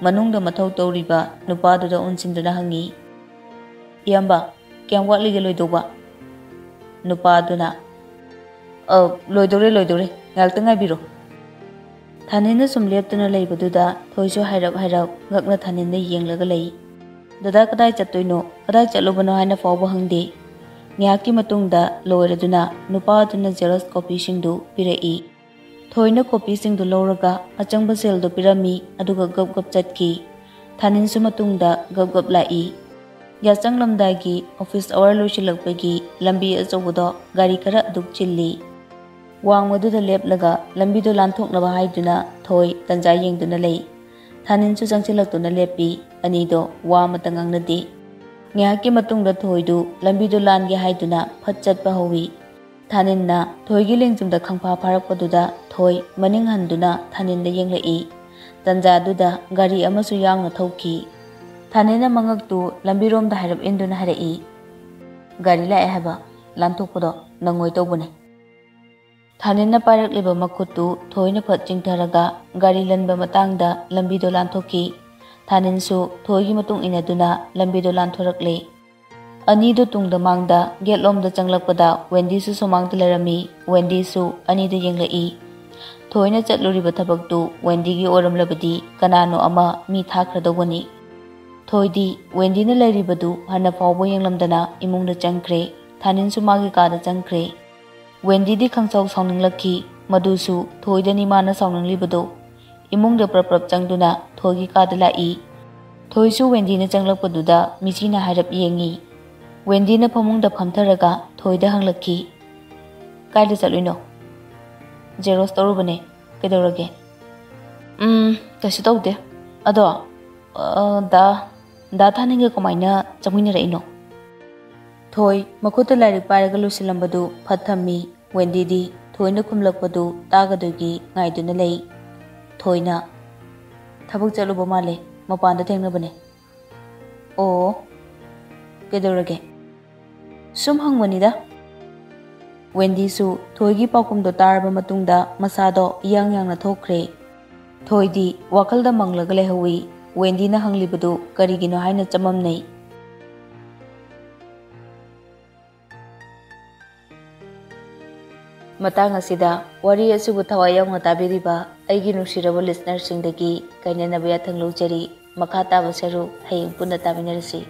ꯃꯅꯨꯡꯗ ꯃꯊꯧ ꯇꯧꯔꯤꯕ ꯅꯨꯄꯥꯗꯨꯗ ꯑꯣꯟꯁꯤꯟꯗꯨꯅ ꯍꯪꯉꯤ, "ꯏꯌꯥꯝꯕ, ꯀꯌꯥꯝ ꯋꯥꯠꯂꯤꯒꯦ ꯂꯣꯏꯗꯧꯕ?" ꯅꯨꯄꯥꯗꯨꯅ, "ꯑ, ꯂꯣꯏꯗꯧꯔꯦ, ꯂꯣꯏꯗꯧꯔꯦ, ꯉꯥꯏꯍꯥꯛꯇ ꯉꯥꯏꯕꯤꯔꯣ"꯫ ꯊꯥꯅꯤꯟꯅ ꯁꯨꯝ ꯂꯦꯞꯇꯨꯅ ꯂꯩꯕꯗꯨꯗ ꯊꯣꯏꯁꯨ ꯍꯥꯏꯔꯞ ꯍꯥꯏꯔꯞ ꯉꯛꯅ ꯊꯥꯅꯤꯟꯗ ꯌꯦꯡꯂꯒ ꯂꯩ꯫ "ꯗꯗꯥ, ꯀꯗꯥꯏ ꯆꯠꯇꯣꯏꯅꯣ, ꯀꯗꯥꯏ ꯆꯠꯂꯨꯕꯅꯣ?" ꯍꯥꯏꯅ ꯐꯥꯎꯕ ꯍꯪꯗꯦ꯫ ꯉꯥꯏꯍꯥꯛꯀꯤ ꯃꯇꯨꯡꯗ ꯂꯣꯏꯔꯗꯨꯅ ꯅꯨꯄꯥ ꯑꯗꯨꯅ ꯖꯦꯔꯣꯛꯁ ꯀꯣꯄꯤꯁꯤꯡꯗꯨ ꯄꯤꯔꯛꯏ꯫ ꯊꯣꯏꯅ ꯀꯣꯄꯤꯁꯤꯡꯗꯨ ꯂꯧꯔꯒ ꯑꯆꯪꯕ ꯁꯦꯜꯗꯨ ꯄꯤꯔꯝꯃꯤ, ꯑꯗꯨꯒ ꯒꯞ ꯒꯞ ꯆꯠꯈꯤ꯫ ꯊꯥꯅꯤꯟꯁꯨ ꯃꯇꯨꯡꯗ ꯒꯞ ꯒꯞ ꯂꯥꯛꯏ꯫ ꯌꯥꯆꯪꯂꯝꯗꯥꯏꯒꯤ ꯑꯣꯐꯤꯁ ꯑꯋꯥꯔ ꯂꯣꯏꯁꯤꯜꯂꯛꯄꯒꯤ ꯂꯝꯕꯤ ꯑꯆꯧꯕꯗꯣ ꯒꯥꯔꯤ ꯈꯔ ꯑꯗꯨꯛ ꯆꯤꯜꯂꯤ꯫ ꯋꯥꯡꯃꯗꯨꯗ ꯂꯦꯞꯂꯒ ꯂꯝꯕꯤꯗꯣ ꯂꯥꯟꯊꯣꯛꯅꯕ ꯍꯥꯏꯗꯨꯅ ꯊꯣꯏ ꯇꯟꯖꯥ ꯌꯦꯡꯗꯨꯅ ꯂꯩ꯫ ꯊꯥꯅꯤꯟꯁꯨ ꯆꯪꯁꯤꯜꯂꯛꯇꯨꯅ ꯂꯦꯞꯄꯤ꯫ ꯑꯅꯤꯗꯣ ꯋꯥ ꯑꯃꯠꯇ ꯉꯥꯡꯅꯗꯦ꯫ ꯉꯥꯏꯍꯥꯛꯀꯤ ꯃꯇꯨꯡꯗ ꯊꯣꯏꯗꯨ ꯂꯝꯕꯤꯗꯣ ꯂꯥꯟꯒꯦ ꯍꯥꯏꯗꯨꯅ ꯐꯠ ꯆꯠꯄ ꯍꯧꯏ꯫ ꯊꯥꯅꯤꯟꯅ ꯊꯣꯏꯒꯤ ꯂꯦꯡꯖꯨꯝꯗ ꯈꯪꯐꯥ ꯐꯥꯔꯛꯄꯗꯨꯗ ꯊꯣꯏ ꯃꯅꯤꯡ ꯍꯟꯗꯨꯅ ꯊꯥꯅꯤꯟꯗ ꯌꯦꯡꯂꯛꯏ꯫ ꯇꯟꯖꯥꯗꯨꯗ ꯒꯥꯔꯤ ꯑꯃꯁꯨ ꯌꯥꯡꯅ ꯊꯧꯈꯤ꯫ ꯊꯥꯅꯤꯟꯅ ꯃꯉꯛꯇꯨ ꯂꯝꯕꯤꯔꯣꯝꯗ ꯍꯥꯏꯔꯞ ꯏꯟꯗꯨꯅ ꯍꯥꯏꯔꯛꯏ, "ꯒꯥꯔꯤ ꯂꯥꯛꯑꯦ ꯍꯥꯏꯕ, ꯂꯥꯟꯊꯣꯛꯄꯗꯣ ꯅꯪꯉꯣꯏ ꯇꯧꯕꯅꯦ"꯫ ꯊꯥꯅꯤꯟꯅ ꯄꯥꯏꯔꯛꯂꯤꯕ ꯃꯈꯨꯠꯇꯨ ꯊꯣꯏꯅ ꯐꯠ ꯆꯤꯡꯊꯔꯒ ꯒꯥꯔꯤ ꯂꯟꯕ ꯃꯇꯥꯡꯗ ꯂꯝꯕꯤꯗꯣ ꯂꯥꯟꯊꯣꯛꯈꯤ꯫ ꯊꯥꯅꯤꯟꯁꯨ ꯊꯣꯏꯒꯤ ꯃꯇꯨꯡ ꯏꯟꯅꯗꯨꯅ ꯂꯝꯕꯤꯗꯣ ꯂꯥꯟꯊꯣꯔꯛꯂꯦ꯫ ꯑꯅꯤꯗꯨ ꯇꯨꯡꯗ ꯃꯥꯡꯗ ꯒꯦꯠꯂꯣꯝꯗ ꯆꯪꯂꯛꯄꯗ ꯋꯦꯟꯗꯤꯁꯨ ꯁꯨꯃꯥꯡꯗ ꯂꯩꯔꯝꯃꯤ꯫ ꯋꯦꯟꯗꯤꯁꯨ ꯑꯅꯤꯗꯨ ꯌꯦꯡꯂꯛꯏ꯫ ꯊꯣꯏꯅ ꯆꯠꯂꯨꯔꯤꯕ ꯊꯕꯛꯇꯨ ꯋꯦꯟꯗꯤꯒꯤ ꯑꯣꯏꯔꯝꯂꯕꯗꯤ ꯀꯅꯥꯅꯣ ꯑꯃ ꯃꯤ ꯊꯥꯈ꯭ꯔꯗꯧꯕꯅꯤ꯫ ꯊꯣꯏꯗꯤ ꯋꯦꯟꯗꯤꯅ ꯂꯩꯔꯤꯕꯗꯨ ꯍꯟꯅ ꯐꯥꯎꯕ ꯌꯦꯡꯂꯝꯗꯅ ꯏꯃꯨꯡꯗ ꯆꯪꯈ꯭ꯔꯦ꯫ ꯊꯥꯅꯤꯟꯁꯨ ꯃꯥꯒꯤ ꯀꯥꯗ ꯆꯪꯈ꯭ꯔꯦ꯫ ꯋꯦꯟꯗꯤꯗꯤ ꯈꯪꯁꯥꯎ ꯁꯥꯎꯅꯤꯡꯂꯛꯈꯤ꯫ ꯃꯗꯨꯁꯨ ꯊꯣꯏꯗꯅꯤ ꯃꯥꯅ ꯁꯥꯎꯅꯤꯡꯂꯤꯕꯗꯣ꯫ ꯏꯃꯨꯡꯗ ꯄ꯭ꯔꯞ ꯄ꯭ꯔꯞ ꯆꯪꯗꯨꯅ ꯊꯣꯏꯒꯤ ꯀꯥꯗ ꯂꯥꯛꯏ꯫ ꯊꯣꯏꯁꯨ ꯋꯦꯟꯗꯤꯅ ꯆꯪꯂꯛꯄꯗꯨꯗ ꯃꯤꯆꯤꯅ ꯍꯥꯏꯔꯞ ꯌꯦꯡꯉꯤ꯫ ꯋꯦꯟꯗꯤꯅ ꯐꯃꯨꯡꯗ ꯐꯝꯊꯔꯒ ꯊꯣꯏꯗ ꯍꯪꯂꯛꯈꯤ, "ꯀꯥꯏꯗ ꯆꯠꯂꯨꯏꯅꯣ?" "ꯖꯦꯔꯣꯁ ꯇꯧꯔꯨꯕꯅꯦ꯫ ꯀꯩꯗꯧꯔꯒꯦ?" "ꯎꯝ, ꯀꯩꯁꯨ ꯇꯧꯗꯦ꯫ ꯑꯗꯣ, ꯑ, ꯗꯥ, ꯗꯥ ꯊꯥꯅꯤꯟꯒ ꯀꯃꯥꯏꯅ ꯆꯪꯃꯤꯟꯅꯔꯛꯏꯅꯣ?" ꯊꯣꯏ ꯃꯈꯨꯠꯇ ꯂꯥꯏꯔꯤꯛ ꯄꯥꯏꯔꯒ ꯂꯣꯏꯁꯤꯜꯂꯝꯕꯗꯨ ꯐꯠ ꯊꯝꯃꯤ꯫ ꯋꯦꯟꯗꯤꯗꯤ ꯊꯣꯏꯅ ꯈꯨꯝꯂꯛꯄꯗꯨ ꯇꯥꯒꯗꯣꯏꯒꯤ ꯉꯥꯏꯗꯨꯅ ꯂꯩ꯫ ꯊꯣꯏꯅ, "ꯊꯕꯛ ꯆꯠꯂꯨꯕ ꯃꯥꯜꯂꯦ, ꯃꯄꯥꯟꯗ ꯊꯦꯡꯅꯕꯅꯦ"꯫ "ꯑꯣ, ꯀꯩꯗꯧꯔꯒꯦ?" "ꯁꯨꯝ ꯍꯪꯕꯅꯤꯗ"꯫ ꯋꯦꯟꯗꯤꯁꯨ ꯊꯣꯏꯒꯤ ꯄꯥꯎꯈꯨꯝꯗꯣ ꯇꯥꯔꯕ ꯃꯇꯨꯡꯗ ꯃꯁꯥꯗꯣ ꯏꯌꯥꯡ ꯌꯥꯡꯅ ꯊꯣꯛꯈ꯭ꯔꯦ꯫ ꯊꯣꯏꯗꯤ ꯋꯥꯈꯜꯗ ꯃꯪꯂꯒ ꯂꯩꯍꯧꯏ꯫ ꯋꯦꯟꯗꯤꯅ ꯍꯪꯂꯤꯕꯗꯨ ꯀꯔꯤꯒꯤꯅꯣ ꯍꯥꯏꯅ ꯆꯃꯝꯅꯩ꯫ ꯃꯇꯥꯡ ꯑꯁꯤꯗ ꯋꯥꯔꯤ ꯑꯁꯤꯕꯨ ꯊꯋꯥꯏ ꯌꯥꯎꯅ ꯇꯥꯕꯤꯔꯤꯕ ꯑꯩꯒꯤ ꯅꯨꯡꯁꯤꯔꯕ listenerꯁꯤꯡꯗꯒꯤ ꯀꯥꯏꯅꯅꯕ ꯌꯥꯊꯪ ꯂꯧꯖꯔꯤ꯫ ꯃꯈꯥ ꯇꯥꯕ ꯁꯔꯨꯛ ꯍꯌꯦꯡ ꯄꯨꯟꯅ ꯇꯥꯃꯤꯟꯅꯔꯁꯤ꯫